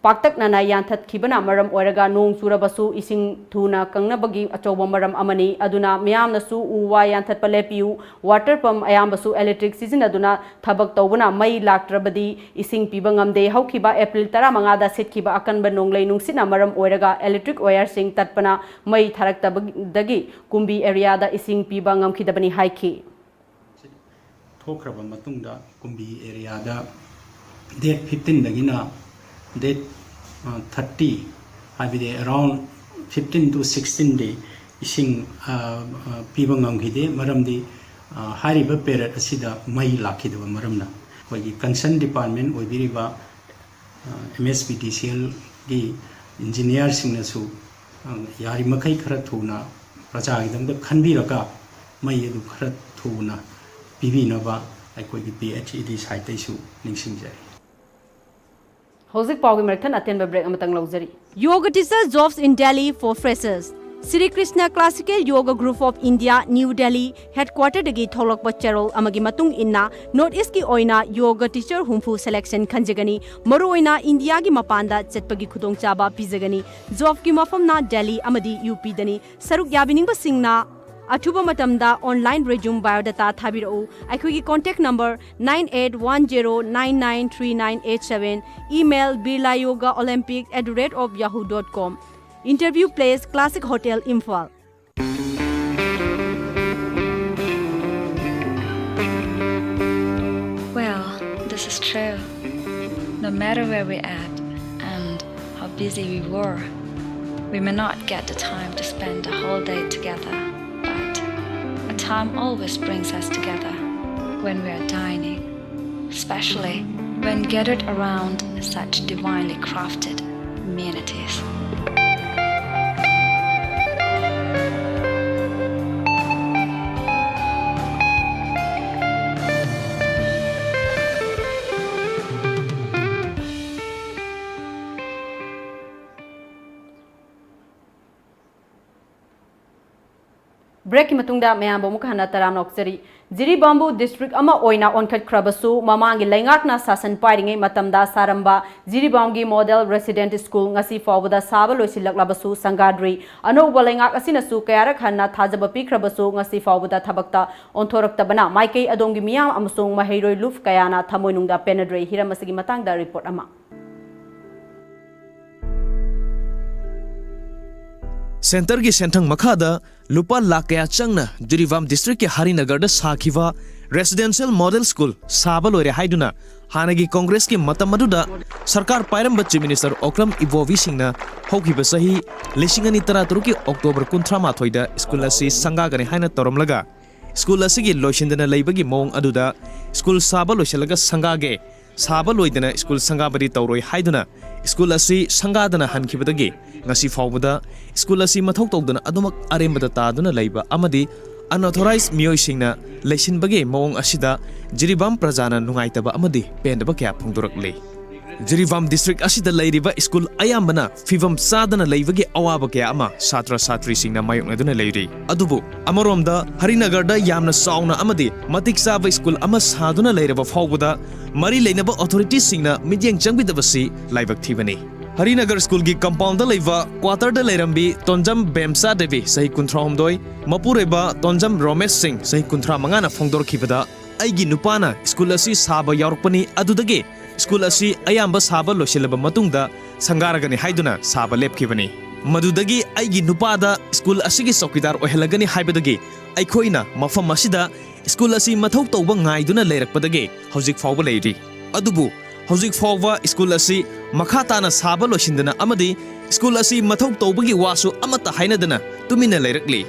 ꯄꯥꯛꯇꯛꯅꯅ ꯌꯥꯟꯊꯠꯈꯤꯕꯅ ꯃꯔꯝ ꯑꯣꯏꯔꯒ ꯅꯣꯡ ꯆꯨꯔꯕꯁꯨ ꯏꯁꯤꯡ ꯊꯨꯅ ꯀꯪꯅꯕꯒꯤ ꯑꯆꯧꯕ ꯃꯔꯝ ꯑꯃꯅꯤ꯫ ꯑꯗꯨꯅ ꯃꯤꯌꯥꯝꯅꯁꯨ ꯎ ꯋꯥ ꯌꯥꯟꯊꯠꯄ ꯂꯦꯞꯄꯤꯌꯨ꯫ Water pump ꯑꯌꯥꯝꯕꯁꯨ electric ꯁꯤꯖꯤꯟꯅꯗꯨꯅ ꯊꯕꯛ ꯇꯧꯕꯅ ꯃꯩ ꯂꯥꯛꯇ꯭ꯔꯕꯗꯤ ꯏꯁꯤꯡ ꯄꯤꯕ ꯉꯝꯗꯦ꯫ ꯍꯧꯈꯤꯕ April ꯇꯔꯥꯃꯉꯥꯗ ꯁꯤꯠꯈꯤꯕ ꯑꯀꯟꯕ ꯅꯣꯡꯂꯩ ꯅꯨꯡꯁꯤꯠꯅ ꯃꯔꯝ ꯑꯣꯏꯔꯒ electric wireꯁꯤꯡ ꯇꯠꯄꯅ ꯃꯩ ꯊꯥꯔꯛꯇꯕꯗꯒꯤ ꯀꯨꯝꯕꯤ areaꯗ ꯏꯁꯤꯡ ꯄꯤꯕ ꯉꯝꯈꯤꯗꯕꯅꯤ ꯍꯥꯏꯈꯤ꯫ ꯊꯣꯛꯈ꯭ꯔꯕ ꯃꯇꯨꯡꯗ ꯀꯨꯝꯕꯤ areaꯗ date fifteenꯗꯒꯤꯅ date thirty, ꯍꯥꯏꯕꯗꯤ around fifteen to sixteen day ꯏꯁꯤꯡ, ꯑ, ꯑ, ꯄꯤꯕ ꯉꯝꯈꯤꯗꯦ꯫ ꯃꯔꯝꯗꯤ, ꯑ, ꯍꯥꯏꯔꯤꯕ period ꯑꯁꯤꯗ ꯃꯩ ꯂꯥꯛꯈꯤꯗꯕ ꯃꯔꯝꯅ꯫ ꯑꯩꯈꯣꯏꯒꯤ concern department ꯑꯣꯏꯕꯤꯔꯤꯕ M S P D C ꯑꯦꯜꯒꯤ engineerꯁꯤꯡꯅꯁꯨ, ꯑ, ꯌꯥꯔꯤꯃꯈꯩ ꯈꯔ ꯊꯨꯅ ꯄ꯭ꯔꯖꯥꯒꯤꯗꯃꯛꯇ ꯈꯟꯕꯤꯔꯒ ꯃꯩ ꯑꯗꯨ ꯈꯔ ꯊꯨꯅ ꯄꯤꯕꯤꯅꯕ ꯑꯩꯈꯣꯏꯒꯤ ꯄꯤ ꯑꯩꯆ ꯏ ꯗꯤ siteꯇꯩꯁꯨ ꯅꯤꯡꯁꯤꯡꯖꯔꯤ꯫ ꯍꯧꯖꯤꯛ ꯄꯥꯎꯒꯤ ꯃꯔꯛ ꯊꯠꯅ ꯑꯇꯦꯟꯕ break ꯑꯃꯇꯪ ꯂꯧꯖꯔꯤ꯫ Yoga teacher jobs in Delhi for freshers. Sri Krishna Classical Yoga Group of India, New Delhi headquarterꯗꯒꯤ ꯊꯣꯛꯂꯛꯄ ꯆꯦꯔꯣꯜ ꯑꯃꯒꯤ ꯃꯇꯨꯡ ꯏꯟꯅ North Eastꯀꯤ ꯑꯣꯏꯅ yoga teacher ꯍꯨꯝꯐꯨ selection ꯈꯟꯖꯒꯅꯤ꯫ ꯃꯔꯨꯑꯣꯏꯅ ꯏꯟꯗꯤꯌꯥꯒꯤ ꯃꯄꯥꯟꯗ ꯆꯠꯄꯒꯤ ꯈꯨꯗꯣꯡꯆꯥꯕ ꯄꯤꯖꯒꯅꯤ꯫ Jobꯀꯤ ꯃꯐꯝꯅ ꯗꯦꯜꯂꯤ ꯑꯃꯗꯤ ꯌꯨ ꯄꯤꯗꯅꯤ꯫ ꯁꯔꯨꯛ ꯌꯥꯕꯤꯅꯤꯡꯕꯁꯤꯡꯅ ꯑꯊꯨꯕ ꯃꯇꯝꯗ online resume biodata ꯊꯥꯕꯤꯔꯛꯎ꯫ ꯑꯩꯈꯣꯏꯒꯤ contact number nine eight one zero nine nine three nine eight seven, email birlayogaolympic at the rate of yahoo dot com. Interview place, Classic Hotel, Imphal. Well, this is true. No matter where we at and how busy we were, we may not get the time to spend the whole day together, but a time always brings us together when we are dining, especially when gathered around such divinely crafted amenities. ꯕ꯭ꯔꯦꯛꯀꯤ ꯃꯇꯨꯡꯗ ꯃꯌꯥꯝꯕꯨ ꯑꯃꯨꯛ ꯍꯟꯅ ꯇꯔꯥꯝꯅ ꯑꯣꯛꯆꯔꯤ꯫ ꯖꯤꯔꯤꯕꯥꯝꯕꯨ district ꯑꯃ ꯑꯣꯏꯅ ꯑꯣꯟꯈꯠꯈ꯭ꯔꯕꯁꯨ, ꯃꯃꯥꯡꯒꯤ ꯂꯩꯉꯥꯛꯅ ꯁꯥꯁꯟ ꯄꯥꯏꯔꯤꯉꯩ ꯃꯇꯝꯗ ꯁꯥꯔꯝꯕ ꯖꯤꯔꯤꯕꯥꯝꯒꯤ ꯃꯣꯗꯦꯜ ꯔꯦꯁꯤꯗꯦꯟꯠ ꯁ꯭ꯀꯨꯜ ꯉꯁꯤ ꯐꯥꯎꯕꯗ ꯁꯥꯕ ꯂꯣꯏꯁꯤꯜꯂꯛꯂꯕꯁꯨ ꯁꯪꯒꯥꯗ꯭ꯔꯤ꯫ ꯑꯅꯧꯕ ꯂꯩꯉꯥꯛ ꯑꯁꯤꯅꯁꯨ ꯀꯌꯥꯔꯛ ꯍꯟꯅ ꯊꯥꯖꯕ ꯄꯤꯈ꯭ꯔꯕꯁꯨ ꯉꯁꯤ ꯐꯥꯎꯕꯗ ꯊꯕꯛꯇ ꯑꯣꯟꯊꯣꯔꯛꯇꯕꯅ ꯃꯥꯏꯀꯩ ꯑꯗꯣꯝꯒꯤ ꯃꯤꯌꯥꯝ ꯑꯃꯁꯨꯡ ꯃꯍꯩꯔꯣꯏ ꯂꯨꯞ ꯀꯌꯥꯅ ꯊꯃꯣꯏꯅꯨꯡꯗ ꯄꯦꯟꯅꯗ꯭ꯔꯦ꯫ ꯍꯤꯔꯝ ꯑꯁꯤꯒꯤ ꯃꯇꯥꯡꯗ ꯔꯤꯄꯣꯔꯠ ꯑꯃ꯫ ꯁꯦꯟꯇꯔꯒꯤ ꯁꯦꯟꯊꯪ ꯃꯈꯥꯗ ꯂꯨꯄꯥ ꯂꯥꯈ ꯀꯌꯥ ꯆꯪꯅ ꯖꯤꯔꯤꯕꯥꯝ ꯗꯤꯁꯇ꯭ꯔꯤꯛꯀꯤ ꯍꯔꯤꯅꯒꯔꯗ ꯁꯥꯈꯤꯕ ꯔꯦꯁꯤꯗꯦꯟꯁꯤꯌꯦꯜ ꯃꯣꯗꯦꯜ ꯁ꯭ꯀꯨꯜ ꯁꯥꯕ ꯂꯣꯏꯔꯦ ꯍꯥꯏꯗꯨꯅ ꯍꯥꯟꯅꯒꯤ ꯀꯣꯡꯒ꯭ꯔꯦꯁꯀꯤ ꯃꯇꯝ ꯑꯗꯨꯗ ꯁꯔꯀꯥꯔ ꯄꯥꯏꯔꯝꯕ ꯆꯤꯐ ꯃꯤꯅꯤꯁꯇꯔ ꯑꯣꯀ꯭ꯔꯝ ꯏꯕꯣꯕꯤꯁꯤꯡꯅ ꯍꯧꯈꯤꯕ ꯆꯍꯤ ꯂꯤꯁꯤꯡ ꯑꯅꯤ ꯇꯔꯥ ꯇꯔꯨꯛꯀꯤ ꯑꯣꯛꯇꯣꯕꯔ ꯀꯨꯟꯊ꯭ꯔꯥ ꯃꯥꯊꯣꯏꯗ ꯁ꯭ꯀꯨꯜ ꯑꯁꯤ ꯁꯪꯒꯥꯒꯅꯤ ꯍꯥꯏꯅ ꯇꯧꯔꯝꯂꯒ ꯁ꯭ꯀꯨꯜ ꯑꯁꯤꯒꯤ ꯂꯣꯏꯁꯤꯟꯗꯅ ꯂꯩꯕꯒꯤ ꯃꯑꯣꯡ ꯑꯗꯨꯗ ꯁ꯭ꯀꯨꯜ ꯁꯥꯕ ꯂꯣꯏꯁꯤꯜꯂꯒ ꯁꯪꯒꯥꯒꯦ, ꯁꯥꯕ ꯂꯣꯏꯗꯅ ꯁ꯭ꯀꯨꯜ ꯁꯪꯒꯥꯕꯗꯤ ꯇꯧꯔꯣꯏ ꯍꯥꯏꯗꯨꯅ ꯁ꯭ꯀꯨꯜ ꯑꯁꯤ ꯁꯪꯒꯥꯗꯅ ꯍꯟꯈꯤꯕꯗꯒꯤ ꯉꯁꯤ ꯐꯥꯎꯕꯗ ꯁ꯭ꯀꯨꯜ ꯑꯁꯤ ꯃꯊꯧ ꯇꯧꯗꯅ ꯑꯗꯨꯃꯛ ꯑꯔꯦꯝꯕꯗ ꯇꯥꯗꯨꯅ ꯂꯩꯕ ꯑꯃꯗꯤ unauthorized ꯃꯤꯑꯣꯏꯁꯤꯡꯅ ꯂꯩꯁꯤꯟꯕꯒꯤ ꯃꯑꯣꯡ ꯑꯁꯤꯗ ꯖꯤꯔꯤꯕꯥꯝ ꯄ꯭ꯔꯖꯥꯅ ꯅꯨꯡꯉꯥꯏꯇꯕ ꯑꯃꯗꯤ ꯄꯦꯟꯗꯕ ꯀꯌꯥ ꯐꯣꯡꯗꯣꯔꯛꯂꯤ꯫ ꯖꯤꯔꯤꯕꯥꯝ ꯗꯤꯁꯇ꯭ꯔꯤꯛ ꯑꯁꯤꯗ ꯂꯩꯔꯤꯕ ꯁ꯭ꯀꯨꯜ ꯑꯌꯥꯝꯕꯅ ꯐꯤꯚꯝ ꯆꯥꯗꯅ ꯂꯩꯕꯒꯤ ꯑꯋꯥꯕ ꯀꯌꯥ ꯑꯃ ꯁꯥꯇ꯭ꯔ ꯁꯥꯇ꯭ꯔꯤꯁꯤꯡꯅ ꯃꯥꯌꯣꯛꯅꯗꯨꯅ ꯂꯩꯔꯤ꯫ ꯑꯗꯨꯕꯨ ꯑꯃꯔꯣꯝꯗ ꯍꯔꯤꯅꯒꯔꯗ ꯌꯥꯝꯅ ꯆꯥꯎꯅ ꯑꯃꯗꯤ ꯃꯇꯤꯛ ꯆꯥꯕ ꯁ꯭ꯀꯨꯜ ꯑꯃ ꯁꯥꯗꯨꯅ ꯂꯩꯔꯕ ꯐꯥꯎꯕꯗ ꯃꯔꯤ ꯂꯩꯅꯕ ꯑꯣꯊꯣꯔꯤꯇꯤꯁꯤꯡꯅ ꯃꯤꯠꯌꯦꯡ ꯆꯪꯕꯤꯗꯕꯁꯤ ꯂꯥꯏꯕꯛ ꯊꯤꯕꯅꯤ꯫ ꯍꯔꯤꯅꯒꯔ ꯁ꯭ꯀꯨꯜꯒꯤ ꯀꯝꯄꯥꯎꯟꯗ ꯂꯩꯕ ꯀ꯭ꯋꯥꯇꯔꯗ ꯂꯩꯔꯝꯕꯤ ꯇꯣꯟꯖꯝ ꯕꯦꯝꯆꯥ ꯗꯦꯕꯤ, ꯆꯍꯤ ꯀꯨꯟꯊ꯭ꯔꯥꯍꯨꯝꯗꯣꯏ, ꯃꯄꯨꯔꯣꯏꯕ ꯇꯣꯟꯖꯝ ꯔꯣꯃꯦꯁ ꯁꯤꯡ, ꯆꯍꯤ ꯀꯨꯟꯊ꯭ꯔꯥ ꯃꯉꯥꯅ ꯐꯣꯡꯗꯣꯔꯛꯈꯤꯕꯗ, ꯑꯩꯒꯤ ꯅꯨꯄꯥꯅ ꯁ꯭ꯀꯨꯜ ꯑꯁꯤ ꯁꯥꯕ ꯌꯥꯎꯔꯛꯄꯅꯤ, ꯑꯗꯨꯗꯒꯤ ꯁ꯭ꯀꯨꯜ ꯑꯁꯤ ꯑꯌꯥꯝꯕ ꯁꯥꯕ ꯂꯣꯏꯁꯤꯜꯂꯕ ꯃꯇꯨꯡꯗ ꯁꯪꯒꯥꯔꯒꯅꯤ ꯍꯥꯏꯗꯨꯅ ꯁꯥꯕ ꯂꯦꯞꯈꯤꯕꯅꯤ꯫ ꯃꯗꯨꯗꯒꯤ ꯑꯩꯒꯤ ꯅꯨꯄꯥꯗ ꯁ꯭ꯀꯨꯜ ꯑꯁꯤꯒꯤ ꯆꯧꯀꯤꯗꯥꯔ ꯑꯣꯏꯍꯜꯂꯒꯅꯤ ꯍꯥꯏꯕꯗꯒꯤ ꯑꯩꯈꯣꯏꯅ ꯃꯐꯝ ꯑꯁꯤꯗ ꯁ꯭ꯀꯨꯜ ꯑꯁꯤ ꯃꯊꯧ ꯇꯧꯕ ꯉꯥꯏꯗꯨꯅ ꯂꯩꯔꯛꯄꯗꯒꯤ ꯍꯧꯖꯤꯛ ꯐꯥꯎꯕ ꯂꯩꯔꯤ꯫ ꯑꯗꯨꯕꯨ ꯍꯧꯖꯤꯛ ꯐꯥꯎꯕ ꯁ꯭ꯀꯨꯜ ꯑꯁꯤ ꯃꯈꯥ ꯇꯥꯅ ꯁꯥꯕ ꯂꯣꯏꯁꯤꯟꯗꯅ ꯑꯃꯗꯤ ꯁ꯭ꯀꯨꯜ ꯑꯁꯤ ꯃꯊꯧ ꯇꯧꯕꯒꯤ ꯋꯥꯁꯨ ꯑꯃꯠꯇ ꯍꯥꯏꯅꯗꯅ ꯇꯨꯃꯤꯟꯅ ꯂꯩꯔꯛꯂꯤ꯫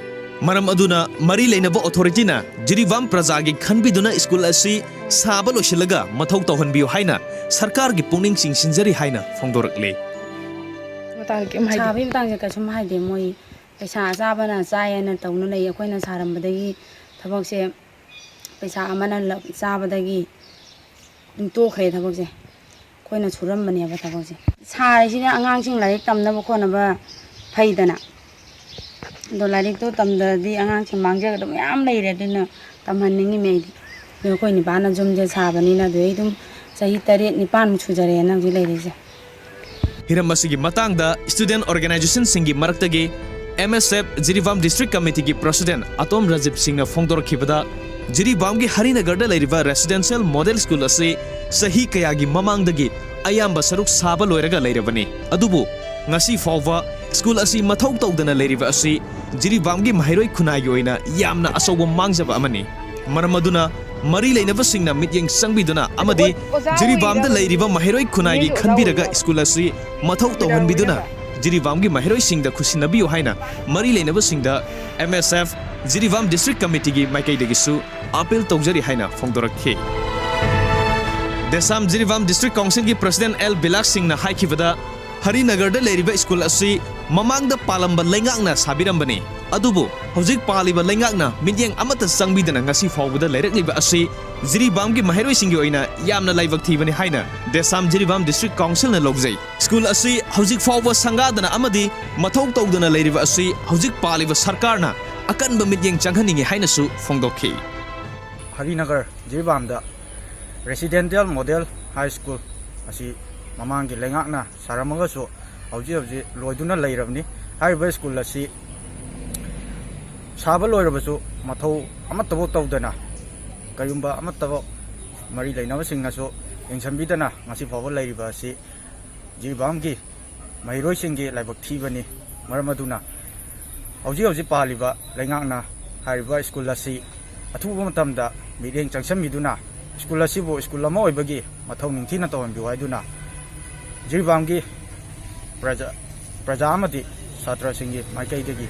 ꯃꯔꯝ ꯑꯗꯨꯅ ꯃꯔꯤ ꯂꯩꯅꯕ ꯑꯣꯊꯣꯔꯤꯇꯤꯅ ꯖꯤꯔꯤꯕꯥꯝ ꯄ꯭ꯔꯖꯥꯒꯤ ꯈꯟꯕꯤꯗꯨꯅ ꯁ꯭ꯀꯨꯜ ꯑꯁꯤ ꯁꯥꯕ ꯂꯣꯏꯁꯤꯜꯂꯒ ꯃꯊꯧ ꯇꯧꯍꯟꯕꯤꯌꯨ ꯍꯥꯏꯅ ꯁꯔꯀꯥꯔꯒꯤ ꯄꯨꯛꯅꯤꯡ ꯆꯤꯡꯁꯤꯟꯖꯔꯤ ꯍꯥꯏꯅ ꯐꯣꯡꯗꯣꯔꯛꯂꯤ꯫ ꯃꯇꯥꯡꯗ ꯀꯩꯝ ꯍꯥꯏꯗꯦ꯫ ꯁꯥꯕꯒꯤ ꯃꯇꯥꯡꯁꯦ ꯀꯩꯁꯨꯝ ꯍꯥꯏꯗꯦ꯫ ꯃꯣꯏ ꯄꯩꯁꯥ ꯑꯆꯥꯕꯅ ꯆꯥꯏ ꯍꯥꯏꯅ ꯇꯧꯅ ꯂꯩ꯫ ꯑꯩꯈꯣꯏꯅ ꯁꯥꯔꯝꯕꯗꯒꯤ ꯊꯕꯛꯁꯦ ꯄꯩꯁꯥ ꯑꯃꯅ ꯂ-, ꯆꯥꯕꯗꯒꯤ ꯑꯗꯨꯝ ꯇꯣꯛꯈ꯭ꯔꯦ ꯊꯕꯛꯁꯦ꯫ ꯑꯩꯈꯣꯏꯅ ꯁꯨꯔꯝꯕꯅꯦꯕ ꯊꯕꯛꯁꯦ꯫ ꯁꯥꯔꯤꯁꯤꯅ ꯑꯉꯥꯡꯁꯤꯡ ꯂꯥꯏꯔꯤꯛ ꯇꯝꯅꯕ ꯈꯣꯠꯅꯕ ꯐꯩꯗꯅ꯫ ꯑꯗꯣ ꯂꯥꯏꯔꯤꯛꯇꯣ ꯇꯝꯗ꯭ꯔꯗꯤ ꯑꯉꯥꯡꯁꯦ ꯃꯥꯡꯖꯒꯗꯕ ꯃꯌꯥꯝ ꯂꯩꯔꯦ, ꯑꯗꯨꯅ ꯇꯝꯍꯟꯅꯤꯡꯉꯤꯃꯦ ꯑꯩꯗꯤ꯫ ꯑꯗꯣ ꯑꯩꯈꯣꯏ ꯅꯤꯄꯥꯅ ꯌꯨꯝꯁꯦ ꯁꯥꯕꯅꯤꯅ, ꯑꯗꯨꯗꯩ ꯑꯗꯨꯝ ꯆꯍꯤ ꯇꯔꯦꯠ ꯅꯤꯄꯥꯟꯃꯨꯛ ꯁꯨꯖꯔꯦꯅ ꯍꯧꯖꯤꯛ ꯂꯩꯔꯤꯁꯦ꯫ ꯍꯤꯔꯝ ꯑꯁꯤꯒꯤ ꯃꯇꯥꯡꯗ ꯁ꯭ꯇꯨꯗꯦꯟꯠ ꯑꯣꯔꯒꯅꯥꯏꯖꯦꯁꯟꯁꯤꯡꯒꯤ ꯃꯔꯛꯇꯒꯤ ꯑꯦꯝ ꯑꯦꯁ F Jiribam district ꯀꯃꯤꯇꯤꯒꯤ president ꯑꯇꯣꯝ Rajiv ꯁꯤꯡꯅ ꯐꯣꯡꯗꯣꯔꯛꯈꯤꯕꯗ, ꯖꯤꯔꯤꯕꯥꯝꯒꯤ ꯍꯔꯤꯅꯒꯔꯗ ꯂꯩꯔꯤꯕ ꯔꯦꯁꯤꯗꯦꯟꯁꯤꯌꯦꯜ ꯃꯣꯗꯦꯜ ꯁ꯭ꯀꯨꯜ ꯑꯁꯤ ꯆꯍꯤ ꯀꯌꯥꯒꯤ ꯃꯃꯥꯡꯗꯒꯤ ꯑꯌꯥꯝꯕ ꯁꯔꯨꯛ ꯁꯥꯕ ꯂꯣꯏꯔꯒ ꯂꯩꯔꯕꯅꯤ꯫ ꯑꯗꯨꯕꯨ ꯉꯁꯤ ꯐꯥꯎꯕ ꯁ꯭ꯀꯨꯜ ꯑꯁꯤ ꯃꯊꯧ ꯇꯧꯗꯅ ꯂꯩꯔꯤꯕ ꯑꯁꯤ ꯖꯤꯔꯤꯕꯥꯝꯒꯤ ꯃꯍꯩꯔꯣꯏ ꯈꯨꯟꯅꯥꯏꯒꯤ ꯑꯣꯏꯅ ꯌꯥꯝꯅ ꯑꯆꯧꯕ ꯃꯥꯡꯖꯕ ꯑꯃꯅꯤ꯫ ꯃꯔꯝ ꯑꯗꯨꯅ ꯃꯔꯤ ꯂꯩꯅꯕꯁꯤꯡꯅ ꯃꯤꯠꯌꯦꯡ ꯆꯪꯕꯤꯗꯨꯅ ꯑꯃꯗꯤ ꯖꯤꯔꯤꯕꯥꯝꯗ ꯂꯩꯔꯤꯕ ꯃꯍꯩꯔꯣꯏ ꯈꯨꯟꯅꯥꯏꯒꯤ ꯈꯟꯕꯤꯔꯒ ꯁ꯭ꯀꯨꯜ ꯑꯁꯤ ꯃꯊꯧ ꯇꯧꯍꯟꯕꯤꯗꯨꯅ ꯖꯤꯔꯤꯕꯥꯝꯒꯤ ꯃꯍꯩꯔꯣꯏꯁꯤꯡꯗ ꯈꯨꯠꯁꯤꯟꯅꯕꯤꯌꯨ ꯍꯥꯏꯅ ꯃꯔꯤ ꯂꯩꯅꯕꯁꯤꯡꯗ ꯑꯦꯝ ꯑꯦꯁ ꯑꯦꯐ ꯖꯤꯔꯤꯕꯥꯝ ꯗꯤꯁꯇ꯭ꯔꯤꯛ ꯀꯃꯤꯇꯤꯒꯤ ꯃꯥꯏꯀꯩꯗꯒꯤꯁꯨ ꯑꯥꯄꯤꯜ ꯇꯧꯖꯔꯤ ꯍꯥꯏꯅ ꯐꯣꯡꯗꯣꯔꯛꯈꯤ꯫ ꯗꯦꯁꯥꯝ ꯖꯤꯔꯤꯕꯥꯝ ꯗꯤꯁꯇ꯭ꯔꯤꯛ ꯀꯥꯎꯟꯁꯤꯜꯒꯤ ꯄ꯭ꯔꯁꯤꯗꯦꯟꯠ ꯑꯦꯜ ꯕꯤꯂꯥꯁ ꯁꯤꯡꯅ ꯍꯥꯏꯈꯤꯕꯗ, ꯍꯔꯤꯅꯒꯔꯗ ꯂꯩꯔꯤꯕ ꯁ꯭ꯀꯨꯜ ꯑꯁꯤ ꯃꯃꯥꯡꯗ ꯄꯥꯜꯂꯝꯕ ꯂꯩꯉꯥꯛꯅ ꯁꯥꯕꯤꯔꯝꯕꯅꯤ꯫ ꯑꯗꯨꯕꯨ ꯍꯧꯖꯤꯛ ꯄꯥꯜꯂꯤꯕ ꯂꯩꯉꯥꯛꯅ ꯃꯤꯠꯌꯦꯡ ꯑꯃꯠꯇ ꯆꯪꯕꯤꯗꯅ ꯉꯁꯤ ꯐꯥꯎꯕꯗ ꯂꯩꯔꯛꯂꯤꯕ ꯑꯁꯤ ꯖꯤꯔꯤꯕꯥꯝꯒꯤ ꯃꯍꯩꯔꯣꯏꯁꯤꯡꯒꯤ ꯑꯣꯏꯅ ꯌꯥꯝꯅ ꯂꯥꯏꯕꯛ ꯊꯤꯕꯅꯤ ꯍꯥꯏꯅ ꯗꯦꯁꯥꯝ ꯖꯤꯔꯤꯕꯥꯝ ꯗꯤꯁꯇ꯭ꯔꯤꯛ ꯀꯥꯎꯟꯁꯤꯜꯅ ꯂꯧꯖꯩ꯫ ꯁ꯭ꯀꯨꯜ ꯑꯁꯤ ꯍꯧꯖꯤꯛ ꯐꯥꯎꯕ ꯁꯪꯒꯥꯗꯅ ꯑꯃꯗꯤ ꯃꯊꯧ ꯇꯧꯗꯅ ꯂꯩꯔꯤꯕ ꯑꯁꯤ ꯍꯧꯖꯤꯛ ꯄꯥꯜꯂꯤꯕ ꯁꯔꯀꯥꯔꯅ ꯑꯀꯟꯕ ꯃꯤꯠꯌꯦꯡ ꯆꯪꯍꯟꯅꯤꯡꯏ ꯍꯥꯏꯅꯁꯨ ꯐꯣꯡꯗꯣꯛꯈꯤ꯫ Harinagar ꯖꯤꯔꯤꯕꯥꯝꯗ residential model high school ꯑꯁꯤ ꯃꯃꯥꯡꯒꯤ ꯂꯩꯉꯥꯛꯅ ꯁꯥꯔꯝꯃꯒꯁꯨ ꯍꯧꯖꯤꯛ ꯍꯧꯖꯤꯛ ꯂꯣꯏꯗꯨꯅ ꯂꯩꯔꯕꯅꯤ꯫ ꯍꯥꯏꯔꯤꯕ ꯁ꯭ꯀꯨꯜ ꯑꯁꯤ ꯁꯥꯕ ꯂꯣꯏꯔꯕꯁꯨ ꯃꯊꯧ ꯑꯃꯠꯇꯐꯥꯎ ꯇꯧꯗꯅ, ꯀꯔꯤꯒꯨꯝꯕ ꯑꯃꯠꯇꯐꯥꯎ ꯃꯔꯤ ꯂꯩꯅꯕꯁꯤꯡꯅꯁꯨ ꯌꯦꯡꯁꯤꯟꯕꯤꯗꯅ ꯉꯁꯤ ꯐꯥꯎꯕ ꯂꯩꯔꯤꯕ ꯑꯁꯤ ꯖꯤꯔꯤꯕꯥꯝꯒꯤ ꯃꯍꯩꯔꯣꯏꯁꯤꯡꯒꯤ ꯂꯥꯏꯕꯛ ꯊꯤꯕꯅꯤ꯫ ꯃꯔꯝ ꯑꯗꯨꯅ ꯍꯧꯖꯤꯛ ꯍꯧꯖꯤꯛ ꯄꯥꯜꯂꯤꯕ ꯂꯩꯉꯥꯛꯅ ꯍꯥꯏꯔꯤꯕ ꯁ꯭ꯀꯨꯜ ꯑꯁꯤ ꯑꯊꯨꯕ ꯃꯇꯝꯗ ꯃꯤꯠꯌꯦꯡ ꯆꯪꯁꯤꯟꯕꯤꯗꯨꯅ ꯁ꯭ꯀꯨꯜ ꯑꯁꯤꯕꯨ ꯁ꯭ꯀꯨꯜ ꯑꯃ ꯑꯣꯏꯕꯒꯤ ꯃꯊꯧ ꯅꯤꯡꯊꯤꯅ ꯇꯧꯍꯟꯕꯤꯌꯨ ꯍꯥꯏꯗꯨꯅ ꯖꯤꯔꯤꯕꯥꯝꯒꯤ ꯄ꯭ꯔꯖꯥ, ꯄ꯭ꯔꯖꯥ ꯑꯃꯗꯤ ꯁꯥꯇ꯭ꯔꯁꯤꯡꯒꯤ ꯃꯥꯏꯀꯩꯗꯒꯤ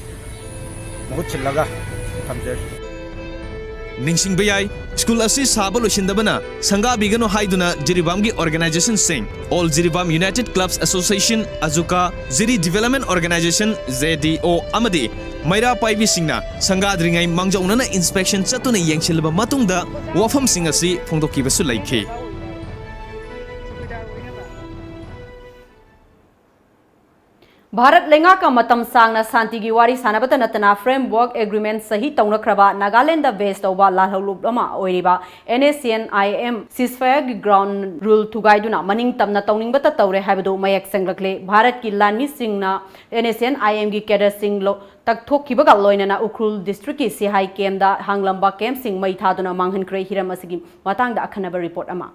ꯃꯍꯨꯠ ꯁꯤꯜꯂꯒ ꯊꯝꯖꯔꯤ꯫ ꯅꯤꯡꯁꯤꯡꯕ ꯌꯥꯏ, ꯁ꯭ꯀꯨꯜ ꯑꯁꯤ ꯁꯥꯕ ꯂꯣꯏꯁꯤꯟꯗꯕꯅ ꯁꯪꯒꯥꯕꯤꯒꯅꯨ ꯍꯥꯏꯗꯨꯅ ꯖꯤꯔꯤꯕꯥꯝꯒꯤ ꯑꯣꯔꯒꯅꯥꯏꯖꯦꯁꯟꯁꯤꯡ ꯑꯣꯜ ꯖꯤꯔꯤꯕꯥꯝ ꯌꯨꯅꯥꯏꯇꯦꯗ ꯀ꯭ꯂꯕꯁ ꯑꯦꯁꯣꯁꯤꯌꯦꯁꯟ, ꯑꯖꯨꯀꯥ, ꯖꯤꯔꯤ ꯗꯤꯚꯦꯂꯞꯃꯦꯟ ꯑꯣꯔꯒꯅꯥꯏꯖꯦꯁꯟ, ꯖꯦ ꯗꯤ ꯑꯣ, ꯑꯃꯗꯤ ꯃꯩꯔꯥ ꯄꯥꯏꯕꯤꯁꯤꯡꯅ ꯁꯪꯒꯥꯗ꯭ꯔꯤꯉꯩ ꯃꯥꯡꯖꯧꯅꯅ ꯏꯟꯁꯄꯦꯛꯁꯟ ꯆꯠꯇꯨꯅ ꯌꯦꯡꯁꯤꯜꯂꯕ ꯃꯇꯨꯡꯗ ꯋꯥꯐꯝꯁꯤꯡ ꯑꯁꯤ ꯐꯣꯡꯗꯣꯛꯈꯤꯕꯁꯨ ꯂꯩꯈꯤ꯫ ꯚꯥꯔꯠ ꯂꯩꯉꯥꯛꯀ ꯃꯇꯝ ꯁꯥꯡꯅ ꯁꯥꯟꯇꯤꯒꯤ ꯋꯥꯔꯤ ꯁꯥꯟꯅꯕꯇ ꯅꯠꯇꯅ framework agreement ꯁꯍꯤ ꯇꯧꯅꯈ꯭ꯔꯕ ꯅꯥꯒꯥꯂꯦꯟꯗ base ꯇꯧꯕ ꯂꯥꯜꯍꯧꯂꯨꯞ ꯑꯃ ꯑꯣꯏꯔꯤꯕ N S C N I M ceasefire ꯒꯤ ground rule ꯊꯨꯒꯥꯏꯗꯨꯅ ꯃꯅꯤꯡ ꯇꯝꯅ ꯇꯧꯅꯤꯡꯕꯇ ꯇꯧꯔꯦ ꯍꯥꯏꯕꯗꯨ ꯃꯌꯦꯛ ꯁꯦꯡꯂꯛꯂꯦ꯫ ꯚꯥꯔꯠꯀꯤ ꯂꯥꯟꯃꯤꯁꯤꯡꯅ N S C N I M ꯒꯤ cadre ꯁꯤꯡ ꯂꯣ-, ꯇꯛꯊꯣꯛꯈꯤꯕꯒ ꯂꯣꯏꯅꯅ ꯎꯈ꯭ꯔꯨꯜ district ꯀꯤ ꯁꯤꯍꯥꯏ camp ꯗ ꯍꯥꯡꯂꯝꯕ camp ꯁꯤꯡ ꯃꯩ ꯊꯥꯗꯨꯅ ꯃꯥꯡꯍꯟꯈ꯭ꯔꯦ꯫ ꯍꯤꯔꯝ ꯑꯁꯤꯒꯤ ꯃꯇꯥꯡꯗ ꯑꯈꯟꯅꯕ report ꯑꯃ꯫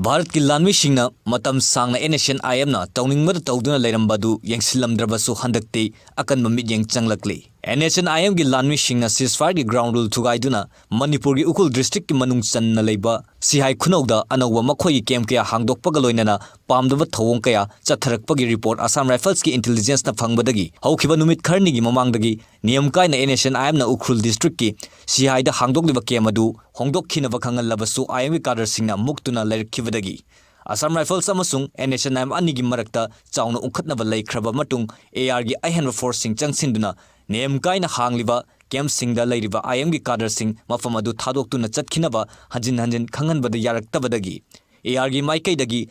ꯚꯥꯔꯠꯀꯤ ꯂꯥꯟꯃꯤꯁꯤꯡꯅ ꯃꯇꯝ ꯁꯥꯡꯅ N S C N I M ꯅ ꯇꯧꯅꯤꯡꯕꯗ ꯇꯧꯗꯨꯅ ꯂꯩꯔꯝꯕ ꯑꯗꯨ ꯌꯦꯡꯁꯤꯜꯂꯝꯗ꯭ꯔꯕꯁꯨ ꯍꯟꯗꯛꯇꯤ ꯑꯀꯟꯕ ꯃꯤꯠꯌꯦꯡ ꯆꯪꯂꯛꯂꯤ꯫ N S C N I M ꯒꯤ ꯂꯥꯟꯃꯤꯁꯤꯡꯅ ceasefire ꯒꯤ ground rule ꯊꯨꯒꯥꯏꯗꯨꯅ ꯃꯅꯤꯄꯨꯔꯒꯤ ꯎꯈ꯭ꯔꯨꯜ district ꯀꯤ ꯃꯅꯨꯡ ꯆꯟꯅ ꯂꯩꯕ ꯁꯤꯍꯥꯏ ꯈꯨꯅꯧꯗ ꯑꯅꯧꯕ ꯃꯈꯣꯏꯒꯤ camp ꯀꯌꯥ ꯍꯥꯡꯗꯣꯛꯄꯒ ꯂꯣꯏꯅꯅ ꯄꯥꯝꯗꯕ ꯊꯧꯑꯣꯡ ꯀꯌꯥ ꯆꯠꯊꯔꯛꯄꯒꯤ report Assam Rifles ꯀꯤ intelligence ꯅ ꯐꯪꯕꯗꯒꯤ ꯍꯧꯈꯤꯕ ꯅꯨꯃꯤꯠ ꯈꯔꯅꯤꯒꯤ ꯃꯃꯥꯡꯗꯒꯤ ꯅꯤꯌꯝ ꯀꯥꯏꯅ N S C N I M ꯅ ꯎꯈ꯭ꯔꯨꯜ district ꯀꯤ ꯁꯤꯍꯥꯏꯗ ꯍꯥꯡꯗꯣꯛꯂꯤꯕ camp ꯑꯗꯨ ꯍꯣꯡꯗꯣꯛꯈꯤꯅꯕ ꯈꯪꯍꯜꯂꯕꯁꯨ I M ꯒꯤ cadre ꯁꯤꯡꯅ ꯃꯨꯛꯇꯨꯅ ꯂꯩꯔꯛꯈꯤꯕꯗꯒꯤ Assam Rifles ꯑꯃꯁꯨꯡ N S C N I M ꯑꯅꯤꯒꯤ ꯃꯔꯛꯇ ꯆꯥꯎꯅ ꯎꯪꯈꯠꯅꯕ ꯂꯩꯈ꯭ꯔꯕ ꯃꯇꯨꯡ A R ꯒꯤ ꯑꯍꯦꯟꯕ force ꯁꯤꯡ ꯆꯪꯁꯤꯟꯗꯨꯅ ꯅꯤꯌꯝ ꯀꯥꯏꯅ ꯍꯥꯡꯂꯤꯕ camp ꯁꯤꯡꯗ ꯂꯩꯔꯤꯕ I M ꯒꯤ cadre ꯁꯤꯡ ꯃꯐꯝ ꯑꯗꯨ ꯊꯥꯗꯣꯛꯇꯨꯅ ꯆꯠꯈꯤꯅꯕ ꯍꯟꯖꯤꯟ ꯍꯟꯖꯤꯟ ꯈꯪꯍꯟꯕꯗ ꯌꯥꯔꯛꯇꯕꯗꯒꯤ A R ꯒꯤ ꯃꯥꯏꯀꯩꯗꯒꯤ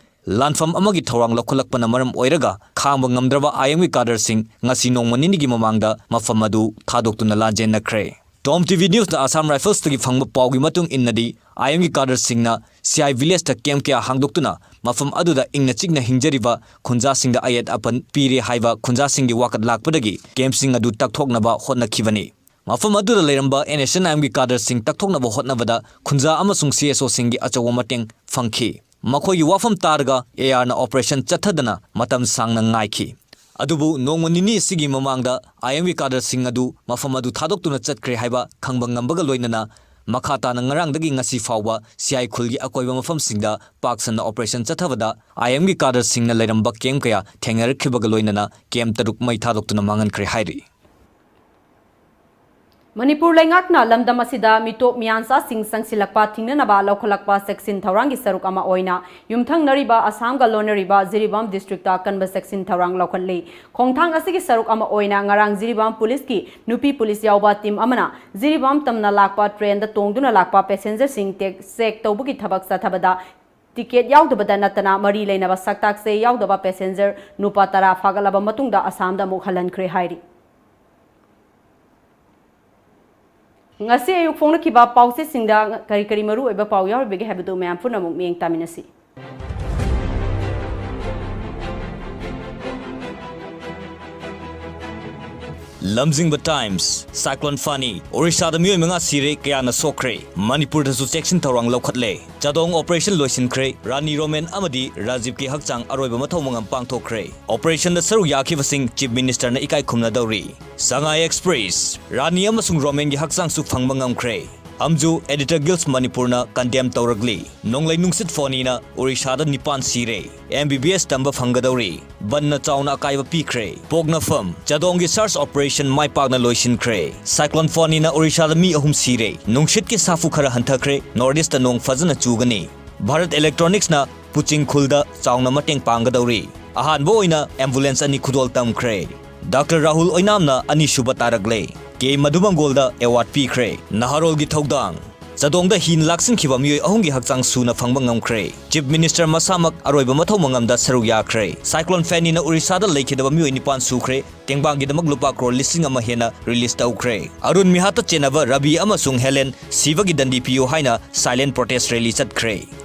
ꯂꯥꯟꯐꯝ ꯑꯃꯒꯤ ꯊꯧꯔꯥꯡ ꯂꯧꯈꯠꯂꯛꯄꯅ ꯃꯔꯝ ꯑꯣꯏꯔꯒ ꯈꯥꯡꯕ ꯉꯝꯗ꯭ꯔꯕ I M ꯒꯤ cadre ꯁꯤꯡ ꯉꯁꯤ ꯅꯣꯡꯃ ꯅꯤꯅꯤꯒꯤ ꯃꯃꯥꯡꯗ ꯃꯐꯝ ꯑꯗꯨ ꯊꯥꯗꯣꯛꯇꯨꯅ ꯂꯥꯟꯖꯦꯟꯅꯈ꯭ꯔꯦ꯫ Tom T V News ꯅ Assam Rifles ꯇꯒꯤ ꯐꯪꯕ ꯄꯥꯎꯒꯤ ꯃꯇꯨꯡ ꯏꯟꯅꯗꯤ I M ꯒꯤ cadre ꯁꯤꯡꯅ ꯁꯤꯍꯥꯏ village ꯇ camp ꯀꯌꯥ ꯍꯥꯡꯗꯣꯛꯇꯨꯅ ꯃꯐꯝ ꯑꯗꯨꯗ ꯏꯪꯅ ꯆꯤꯛꯅ ꯍꯤꯡꯖꯔꯤꯕ ꯈꯨꯟꯖꯥꯁꯤꯡꯗ ꯑꯌꯦꯠ ꯑꯄꯟ ꯄꯤꯔꯦ ꯍꯥꯏꯕ ꯈꯨꯟꯖꯥꯁꯤꯡꯒꯤ ꯋꯥꯀꯠ ꯂꯥꯛꯄꯗꯒꯤ camp ꯁꯤꯡ ꯑꯗꯨ ꯇꯛꯊꯣꯛꯅꯕ ꯍꯣꯠꯅꯈꯤꯕꯅꯤ꯫ ꯃꯐꯝ ꯑꯗꯨꯗ ꯂꯩꯔꯝꯕ N S C N I M ꯒꯤ cadre ꯁꯤꯡ ꯇꯛꯊꯣꯛꯅꯕ ꯍꯣꯠꯅꯕꯗ ꯈꯨꯟꯖꯥ ꯑꯃꯁꯨꯡ C S O ꯁꯤꯡꯒꯤ ꯑꯆꯧꯕ ꯃꯇꯦꯡ ꯐꯪꯈꯤ꯫ ꯃꯈꯣꯏꯒꯤ ꯋꯥꯐꯝ ꯇꯥꯔꯒ A R ꯅ operation ꯆꯠꯊꯗꯅ ꯃꯇꯝ ꯁꯥꯡꯅ ꯉꯥꯏꯈꯤ꯫ ꯑꯗꯨꯕꯨ ꯅꯣꯡꯃ ꯅꯤꯅꯤ ꯑꯁꯤꯒꯤ ꯃꯃꯥꯡꯗ I M ꯒꯤ cadre ꯁꯤꯡ ꯑꯗꯨ ꯃꯐꯝ ꯑꯗꯨ ꯊꯥꯗꯣꯛꯇꯨꯅ ꯆꯠꯈ꯭ꯔꯦ ꯍꯥꯏꯕ ꯈꯪꯕ ꯉꯝꯕꯒ ꯂꯣꯏꯅꯅ ꯃꯈꯥ ꯇꯥꯅ ꯉꯔꯥꯡꯗꯒꯤ ꯉꯁꯤ ꯐꯥꯎꯕ ꯁꯤꯍꯥꯏ ꯈꯨꯜꯒꯤ ꯑꯀꯣꯏꯕ ꯃꯐꯝꯁꯤꯡꯗ ꯄꯥꯛ ꯁꯟꯅ operation ꯆꯠꯊꯕꯗ I M ꯒꯤ cadre ꯁꯤꯡꯅ ꯂꯩꯔꯝꯕ camp ꯀꯌꯥ ꯊꯦꯡꯅꯔꯛꯈꯤꯕꯒ ꯂꯣꯏꯅꯅ camp ꯇꯔꯨꯛ ꯃꯩ ꯊꯥꯗꯣꯛꯇꯨꯅ ꯃꯥꯡꯍꯟꯈ꯭ꯔꯦ ꯍꯥꯏꯔꯤ꯫ ꯃꯅꯤꯄꯨꯔ ꯂꯩꯉꯥꯛꯅ ꯂꯝꯗꯝ ꯑꯁꯤꯗ ꯃꯤꯇꯣꯞ ꯃꯤꯌꯥꯟꯆꯥꯁꯤꯡ ꯆꯪꯁꯤꯜꯂꯛꯄ ꯊꯤꯡꯅꯅꯕ ꯂꯧꯈꯠꯂꯛꯄ ꯆꯦꯛꯁꯤꯟ ꯊꯧꯔꯥꯡꯒꯤ ꯁꯔꯨꯛ ꯑꯃ ꯑꯣꯏꯅ ꯌꯨꯝꯊꯪꯅꯔꯤꯕ ꯑꯁꯥꯝꯒ ꯂꯣꯟꯅꯔꯤꯕ ꯖꯤꯔꯤꯕꯥꯝ district ꯇ ꯑꯀꯟꯕ ꯆꯦꯛꯁꯤꯟ ꯊꯧꯔꯥꯡ ꯂꯧꯈꯠꯂꯤ꯫ ꯈꯣꯡꯊꯥꯡ ꯑꯁꯤꯒꯤ ꯁꯔꯨꯛ ꯑꯃ ꯑꯣꯏꯅ ꯉꯔꯥꯡ ꯖꯤꯔꯤꯕꯥꯝ police ꯀꯤ ꯅꯨꯄꯤ police ꯌꯥꯎꯕ team ꯑꯃꯅ ꯖꯤꯔꯤꯕꯥꯝ ꯇꯝꯅ ꯂꯥꯛꯄ train ꯗ ꯇꯣꯡꯗꯨꯅ ꯂꯥꯛꯄ passenger ꯁꯤꯡ ꯇꯦꯛ-, check ꯇꯧꯕꯒꯤ ꯊꯕꯛ ꯆꯠꯊꯕꯗ ꯇꯤꯀꯦꯠ ꯌꯥꯎꯗꯕꯗ ꯅꯠꯇꯅ ꯃꯔꯤ ꯂꯩꯅꯕ ꯁꯛꯇꯥꯛ ꯆꯦ ꯌꯥꯎꯗꯕ ꯄꯦꯁꯦꯟꯖꯔ ꯅꯨꯄꯥ ꯇꯔꯥ ꯐꯥꯒꯠꯂꯕ ꯃꯇꯨꯡꯗ ꯑꯁꯥꯝꯗ ꯑꯃꯨꯛ ꯍꯜꯍꯟꯈ꯭ꯔꯦ ꯍꯥꯏꯔꯤ꯫ ꯉꯁꯤ ꯑꯌꯨꯛ ꯐꯣꯡꯂꯛꯈꯤꯕ ꯄꯥꯎꯆꯦꯁꯤꯡꯗ ꯀꯔꯤ ꯀꯔꯤ ꯃꯔꯨꯑꯣꯏꯕ ꯄꯥꯎ ꯌꯥꯎꯔꯤꯕꯒꯦ ꯍꯥꯏꯕꯗꯨ ꯃꯌꯥꯝ ꯄꯨꯝꯅꯃꯛ ꯃꯤꯠꯌꯦꯡ ꯇꯥꯃꯤꯟꯅꯁꯤ꯫ ꯂꯝꯖꯤꯡꯕ ꯇꯥꯏꯝꯁ꯫ ꯁꯥꯏꯀ꯭ꯂꯣꯟ ꯐꯥꯅꯤ, ꯑꯣꯔꯤꯁꯥꯗ ꯃꯤꯑꯣꯏ ꯃꯉꯥ ꯁꯤꯔꯦ, ꯀꯌꯥꯅ ꯁꯣꯛꯈ꯭ꯔꯦ꯫ ꯃꯅꯤꯄꯨꯔꯗꯁꯨ ꯆꯦꯛꯁꯤꯟ ꯊꯧꯔꯥꯡ ꯂꯧꯈꯠꯂꯦ꯫ ꯆꯥꯗꯣꯡ ꯑꯣꯄꯔꯦꯁꯟ ꯂꯣꯏꯁꯤꯟꯈ꯭ꯔꯦ꯫ ꯔꯥꯅꯤ ꯔꯣꯃꯦꯟ ꯑꯃꯗꯤ ꯔꯥꯖꯤꯕꯀꯤ ꯍꯛꯆꯥꯡ ꯑꯔꯣꯏꯕ ꯃꯊꯧ ꯃꯉꯝ ꯄꯥꯡꯊꯣꯛꯈ꯭ꯔꯦ꯫ ꯑꯣꯄꯔꯦꯁꯟꯗ ꯁꯔꯨꯛ ꯌꯥꯈꯤꯕꯁꯤꯡ ꯆꯤꯐ ꯃꯤꯅꯤꯁꯇꯔꯅ ꯏꯀꯥꯏ ꯈꯨꯝꯅꯗꯧꯔꯤ꯫ ꯁꯉꯥꯏ ꯑꯦꯛꯁꯄ꯭ꯔꯦꯁ꯫ ꯔꯥꯅꯤ ꯑꯃꯁꯨꯡ ꯔꯣꯃꯦꯟꯒꯤ ꯍꯛꯆꯥꯡꯁꯨ ꯐꯪꯕ ꯉꯝꯈ꯭ꯔꯦ꯫ ꯑꯝꯖꯨ ꯑꯦꯗꯤꯇꯔ ꯒꯤꯜꯁ ꯃꯅꯤꯄꯨꯔꯅ ꯀꯟꯗꯦꯝ ꯇꯧꯔꯛꯂꯤ꯫ ꯅꯣꯡꯂꯩ ꯅꯨꯡꯁꯤꯠ ꯐꯣꯅꯤꯅ ꯑꯣꯔꯤꯁꯥꯗ ꯅꯤꯄꯥꯟ ꯁꯤꯔꯦ꯫ ꯑꯦꯝ ꯕꯤ ꯕꯤ ꯑꯦꯁ ꯇꯝꯕ ꯐꯪꯒꯗꯧꯔꯤ꯫ ꯕꯟꯅ ꯆꯥꯎꯅ ꯑꯀꯥꯏꯕ ꯄꯤꯈ꯭ꯔꯦ꯫ ꯄꯣꯛꯅꯐꯝ꯫ ꯆꯥꯗꯣꯡꯒꯤ ꯁꯔꯆ ꯑꯣꯄꯔꯦꯁꯟ ꯃꯥꯏ ꯄꯥꯛꯅ ꯂꯣꯏꯁꯤꯟꯈ꯭ꯔꯦ꯫ ꯁꯥꯏꯀ꯭ꯂꯣꯟ ꯐꯣꯅꯤꯅ ꯑꯣꯔꯤꯁꯥꯗ ꯃꯤ ꯑꯍꯨꯝ ꯁꯤꯔꯦ꯫ ꯅꯨꯡꯁꯤꯠꯀꯤ ꯁꯥꯐꯨ ꯈꯔ ꯍꯟꯊꯈ꯭ꯔꯦ꯫ ꯅꯣꯔꯠ ꯏꯁꯇ ꯅꯣꯡ ꯐꯖꯅ ꯆꯨꯒꯅꯤ꯫ ꯚꯥꯔꯠ ꯏꯂꯦꯛꯇ꯭ꯔꯣꯅꯤꯛꯁꯅ ꯄꯨꯆꯤꯡ ꯈꯨꯜꯗ ꯆꯥꯎꯅ ꯃꯇꯦꯡ ꯄꯥꯡꯒꯗꯧꯔꯤ꯫ ꯑꯍꯥꯟꯕ ꯑꯣꯏꯅ ꯑꯦꯝꯕꯨꯂꯦꯟꯁ ꯑꯅꯤ ꯈꯨꯗꯣꯜ ꯇꯝꯈ꯭ꯔꯦ꯫ ꯗꯥꯛꯇꯔ ꯔꯥꯍꯨꯜ ꯑꯣꯏꯅꯥꯝꯅ ꯑꯅꯤꯁꯨꯕ ꯇꯥꯔꯛꯂꯦ꯫ ꯀꯦ ꯃꯙꯨꯃꯪꯒꯣꯜꯗ ꯑꯦꯋꯥꯔꯗ ꯄꯤꯈ꯭ꯔꯦ꯫ ꯅꯍꯥꯔꯣꯜꯒꯤ ꯊꯧꯗꯥꯡ꯫ ꯆꯥꯗꯣꯡꯗ ꯍꯤꯅ ꯂꯥꯛꯁꯤꯟꯈꯤꯕ ꯃꯤꯑꯣꯏ ꯑꯍꯨꯝꯒꯤ ꯍꯛꯆꯥꯡ ꯁꯨꯅ ꯐꯪꯕ ꯉꯝꯈ꯭ꯔꯦ꯫ ꯆꯤꯐ ꯃꯤꯅꯤꯁꯇꯔ ꯃꯁꯥꯃꯛ ꯑꯔꯣꯏꯕ ꯃꯊꯧ ꯃꯉꯝꯗ ꯁꯔꯨꯛ ꯌꯥꯈ꯭ꯔꯦ꯫ ꯁꯥꯏꯀ꯭ꯂꯣꯟ ꯐꯦꯅꯤꯅ ꯑꯣꯔꯤꯁꯥꯗ ꯂꯩꯈꯤꯗꯕ ꯃꯤꯑꯣꯏ ꯅꯤꯄꯥꯟ ꯁꯨꯈ꯭ꯔꯦ꯫ ꯇꯦꯡꯕꯥꯡꯒꯤꯗꯃꯛ ꯂꯨꯄꯥ ꯀ꯭ꯔꯣꯔ ꯂꯤꯁꯤꯡ ꯑꯃ ꯍꯦꯟꯅ ꯔꯤꯂꯤꯖ ꯇꯧꯈ꯭ꯔꯦ꯫ ꯑꯔꯨꯟ ꯃꯤꯍꯥꯠꯇ ꯆꯦꯟꯅꯕ ꯔꯕꯤ ꯑꯃꯁꯨꯡ ꯍꯦꯂꯦꯟ ꯁꯤꯕꯒꯤ ꯗꯟꯗꯤ ꯄꯤꯌꯨ ꯍꯥꯏꯅ ꯁꯥꯏꯂꯦꯟ ꯄ꯭ꯔꯣꯇꯦꯁ ꯔꯦꯂꯤ ꯆꯠꯈ꯭ꯔꯦ꯫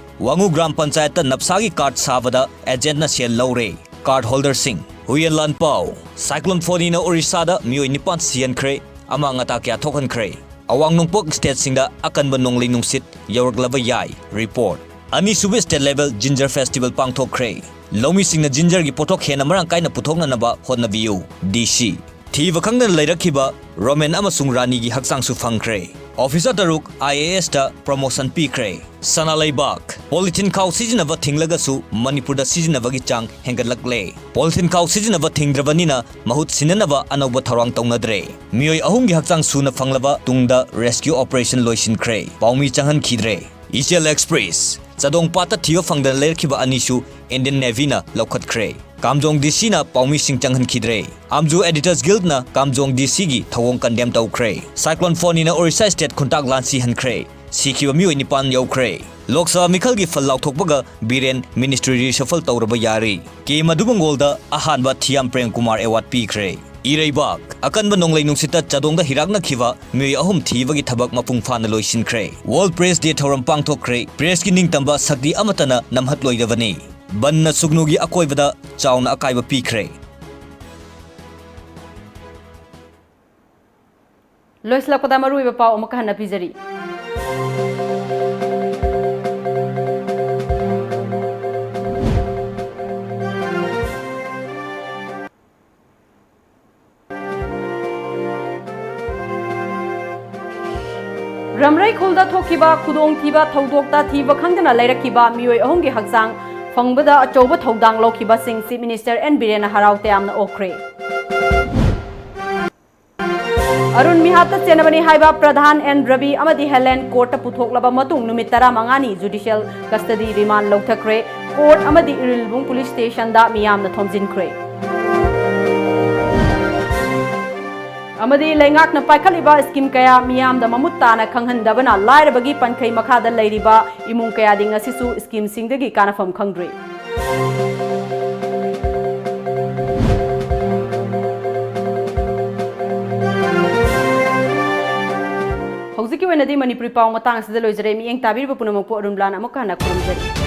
ꯋꯥꯉꯨ ꯒ꯭ꯔꯥꯝ ꯄꯟꯆꯥꯌꯠꯇ ꯅꯞꯁꯥꯒꯤ ꯀꯥꯔꯗ ꯁꯥꯕꯗ ꯑꯦꯖꯦꯟꯠꯅ ꯁꯦꯜ ꯂꯧꯔꯦ꯫ ꯀꯥꯔꯗ ꯍꯣꯜꯗꯔꯁꯤꯡ꯫ ꯍꯨꯌꯦꯟ ꯂꯥꯟꯄꯥꯎ꯫ ꯁꯥꯏꯀ꯭ꯂꯣꯟ ꯐꯣꯅꯤꯅ ꯑꯣꯔꯤꯁꯥꯗ ꯃꯤꯑꯣꯏ ꯅꯤꯄꯥꯟ ꯁꯤꯍꯟꯈ꯭ꯔꯦ, ꯑꯃꯥꯡ ꯑꯇꯥ ꯀꯌꯥ ꯊꯣꯛꯍꯟꯈ꯭ꯔꯦ꯫ ꯑꯋꯥꯡ ꯅꯣꯡꯄꯣꯛ ꯁ꯭ꯇꯦꯠꯁꯤꯡꯗ ꯑꯀꯟꯕ ꯅꯣꯡꯂꯩ ꯅꯨꯡꯁꯤꯠ ꯌꯧꯔꯛꯂꯕ ꯌꯥꯏ꯫ ꯔꯤꯄꯣꯔꯠ꯫ ꯑꯅꯤꯁꯨꯕ ꯁ꯭ꯇꯦꯠ ꯂꯦꯚꯦꯜ ꯖꯤꯟꯖꯔ ꯐꯦꯁꯇꯤꯚꯦꯜ ꯄꯥꯡꯊꯣꯛꯈ꯭ꯔꯦ꯫ ꯂꯧꯃꯤꯁꯤꯡꯅ ꯖꯤꯟꯖꯔꯒꯤ ꯄꯣꯠꯊꯣꯛ ꯍꯦꯟꯅ ꯃꯔꯥꯡ ꯀꯥꯏꯅ ꯄꯨꯊꯣꯛꯅꯅꯕ ꯍꯣꯠꯅꯕꯤꯌꯨ꯫ ꯗꯤ ꯁꯤ꯫ ꯊꯤꯕ ꯈꯪꯗꯅ ꯂꯩꯔꯛꯈꯤꯕ ꯔꯣꯃꯦꯟ ꯑꯃꯁꯨꯡ ꯔꯥꯅꯤꯒꯤ ꯍꯛꯆꯥꯡꯁꯨ ꯐꯪꯈ꯭ꯔꯦ꯫ ꯑꯣꯐꯤꯁꯥꯔ ꯇꯔꯨꯛ ꯑꯥꯏ ꯑꯦ ꯑꯦꯁꯇ ꯄ꯭ꯔꯣꯃꯣꯁꯟ ꯄꯤꯈ꯭ꯔꯦ꯫ ꯁꯅꯥ ꯂꯩꯕꯥꯛ꯫ ꯄꯣꯂꯤꯊꯤꯟ ꯈꯥꯎ ꯁꯤꯖꯤꯟꯅꯕ ꯊꯤꯡꯂꯒꯁꯨ ꯃꯅꯤꯄꯨꯔꯗ ꯁꯤꯖꯤꯟꯅꯕꯒꯤ ꯆꯥꯡ ꯍꯦꯟꯒꯠꯂꯛꯂꯦ꯫ ꯄꯣꯂꯤꯊꯤꯟ ꯈꯥꯎ ꯁꯤꯖꯤꯟꯅꯕ ꯊꯤꯡꯗ꯭ꯔꯕꯅꯤꯅ ꯃꯍꯨꯠ ꯁꯤꯟꯅꯅꯕ ꯑꯅꯧꯕ ꯊꯧꯔꯥꯡ ꯇꯧꯅꯗ꯭ꯔꯦ꯫ ꯃꯤꯑꯣꯏ ꯑꯍꯨꯝꯒꯤ ꯍꯛꯆꯥꯡ ꯁꯨꯅ ꯐꯪꯂꯕ ꯇꯨꯡꯗ ꯔꯦꯁꯀ꯭ꯌꯨ ꯑꯣꯄꯔꯦꯁꯟ ꯂꯣꯏꯁꯤꯟꯈ꯭ꯔꯦ꯫ ꯄꯥꯎꯃꯤ ꯆꯪꯍꯟꯈꯤꯗ꯭ꯔꯦ꯫ ꯏꯆꯦꯜ ꯑꯦꯛꯁꯄ꯭ꯔꯦꯁ꯫ ꯆꯥꯗꯣꯡ ꯄꯥꯠꯇ ꯊꯤꯕ ꯐꯪꯗꯅ ꯂꯩꯔꯛꯈꯤꯕ ꯑꯅꯤꯁꯨ ꯏꯟꯗꯤꯌꯟ ꯅꯦꯚꯤꯅ ꯂꯧꯈꯠꯈ꯭ꯔꯦ꯫ ꯀꯥꯝꯖꯣꯡ ꯗꯤ ꯁꯤꯅ ꯄꯥꯎꯃꯤꯁꯤꯡ ꯆꯪꯍꯟꯈꯤꯗ꯭ꯔꯦ꯫ ꯑꯝꯖꯨ ꯑꯦꯗꯤꯇꯔꯁ ꯒꯤꯜꯗꯅ ꯀꯥꯝꯖꯣꯡ ꯗꯤ ꯁꯤꯒꯤ ꯊꯧꯑꯣꯡ ꯀꯟꯗꯦꯝ ꯇꯧꯈ꯭ꯔꯦ꯫ ꯁꯥꯏꯀ꯭ꯂꯣꯟ ꯐꯣꯅꯤꯅ ꯑꯣꯔꯤꯁꯥ ꯁ꯭ꯇꯦꯠ ꯈꯨꯟꯇꯥꯛ ꯂꯥꯟꯁꯤꯍꯟꯈ꯭ꯔꯦ꯫ ꯁꯤꯈꯤꯕ ꯃꯤꯑꯣꯏ ꯅꯤꯄꯥꯟ ꯌꯧꯈ꯭ꯔꯦ꯫ ꯂꯣꯛ ꯁꯚꯥ ꯃꯤꯈꯜꯒꯤ ꯐꯜ ꯂꯥꯎꯊꯣꯛꯄꯒ ꯕꯤꯔꯦꯟ ministry reshuffle ꯇꯧꯔꯕ ꯌꯥꯔꯦ꯫ ꯀꯦ ꯃꯙꯨꯕꯪꯒꯣꯜꯗ ꯑꯍꯥꯟꯕ ꯊꯤꯌꯥꯝ ꯄ꯭ꯔꯦꯝ ꯀꯨꯃꯥꯔ award ꯄꯤꯈ꯭ꯔꯦ꯫ ꯏꯔꯩꯕꯥꯛ, ꯑꯀꯟꯕ ꯅꯣꯡꯂꯩ ꯅꯨꯡꯁꯤꯠꯇ ꯆꯥꯗꯣꯡꯗ ꯍꯤꯔꯥꯛꯅꯈꯤꯕ ꯃꯤꯑꯣꯏ ꯑꯍꯨꯝ ꯊꯤꯕꯒꯤ ꯊꯕꯛ ꯃꯄꯨꯡ ꯐꯥꯅ ꯂꯣꯏꯁꯤꯟꯈ꯭ꯔꯦ꯫ World Press Day ꯊꯧꯔꯝ ꯄꯥꯡꯊꯣꯛꯈ꯭ꯔꯦ꯫ Press ꯀꯤ ꯅꯤꯡꯇꯝꯕ ꯁꯛꯇꯤ ꯑꯃꯠꯇꯅ ꯅꯝꯍꯠꯂꯣꯏꯗꯕꯅꯤ꯫ ꯕꯟꯅ ꯁꯨꯒꯅꯨꯒꯤ ꯑꯀꯣꯏꯕꯗ ꯆꯥꯎꯅ ꯑꯀꯥꯏꯕ ꯄꯤꯈ꯭ꯔꯦ꯫ ꯂꯣꯏꯁꯤꯜꯂꯛꯄꯗ ꯃꯔꯨꯑꯣꯏꯕ ꯄꯥꯎ ꯑꯃꯨꯛꯀ ꯍꯟꯅ ꯄꯤꯖꯔꯤ꯫ ꯔꯝꯔꯩ ꯈꯨꯜꯗ ꯊꯣꯛꯈꯤꯕ ꯈꯨꯗꯣꯡꯊꯤꯕ ꯊꯧꯗꯣꯛꯇ ꯊꯤꯕ ꯈꯪꯗꯅ ꯂꯩꯔꯛꯈꯤꯕ ꯃꯤꯑꯣꯏ ꯑꯍꯨꯝꯒꯤ ꯍꯛꯆꯥꯡ ꯐꯪꯕꯗ ꯑꯆꯧꯕ ꯊꯧꯗꯥꯡ ꯂꯧꯈꯤꯕꯁꯤꯡ Chief Minister ꯑꯦꯟ ꯕꯤꯔꯦꯟꯅ ꯍꯔꯥꯎ ꯇꯌꯥꯝꯅ ꯑꯣꯛꯈ꯭ꯔꯦ꯫ ꯑꯔꯨꯟ ꯃꯤꯍꯥꯠꯇ ꯆꯦꯟꯅꯕꯅꯤ ꯍꯥꯏꯕ ꯄ꯭ꯔꯙꯥꯟ ꯑꯦꯟ ꯔꯕꯤ ꯑꯃꯗꯤ ꯍꯦꯂꯦꯟ ꯀꯣꯔꯠꯇ ꯄꯨꯊꯣꯛꯂꯕ ꯃꯇꯨꯡ ꯅꯨꯃꯤꯠ ꯇꯔꯥꯃꯉꯥꯅꯤ judicial custody remand ꯂꯧꯊꯈ꯭ꯔꯦ꯫ ꯀꯣꯔꯠ ꯑꯃꯗꯤ ꯏꯔꯤꯜꯕꯨꯡ ꯄꯨꯂꯤꯁ ꯁ꯭ꯇꯦꯁꯟꯗ ꯃꯤꯌꯥꯝꯅ ꯊꯣꯝꯖꯤꯟꯈ꯭ꯔꯦ꯫ ꯑꯃꯗꯤ ꯂꯩꯉꯥꯛꯅ ꯄꯥꯏꯈꯠꯂꯤꯕ ꯁ꯭ꯀꯤꯝ ꯀꯌꯥ ꯃꯤꯌꯥꯝꯗ ꯃꯃꯨꯠ ꯇꯥꯅ ꯈꯪꯍꯟꯗꯕꯅ ꯂꯥꯏꯔꯕꯒꯤ ꯄꯟꯈꯩ ꯃꯈꯥꯗ ꯂꯩꯔꯤꯕ ꯏꯃꯨꯡ ꯀꯌꯥꯗꯤ ꯉꯁꯤꯁꯨ ꯁ꯭ꯀꯤꯝꯁꯤꯡꯗꯒꯤ ꯀꯥꯟꯅꯐꯝ ꯈꯪꯗ꯭ꯔꯤ꯫ ꯍꯧꯖꯤꯛꯀꯤ ꯑꯣꯏꯅꯗꯤ ꯃꯅꯤꯄꯨꯔꯤ ꯄꯥꯎ ꯃꯇꯥꯡ ꯑꯁꯤꯗ ꯂꯣꯏꯖꯔꯦ꯫ ꯃꯤꯠꯌꯦꯡ ꯇꯥꯕꯤꯔꯤꯕ ꯄꯨꯝꯅꯃꯛꯄꯨ ꯑꯔꯨꯟ ꯕ꯭ꯂꯥꯟ ꯑꯃꯨꯛꯀ ꯍꯟꯅ ꯈꯨꯔꯨꯝꯖꯔꯤ꯫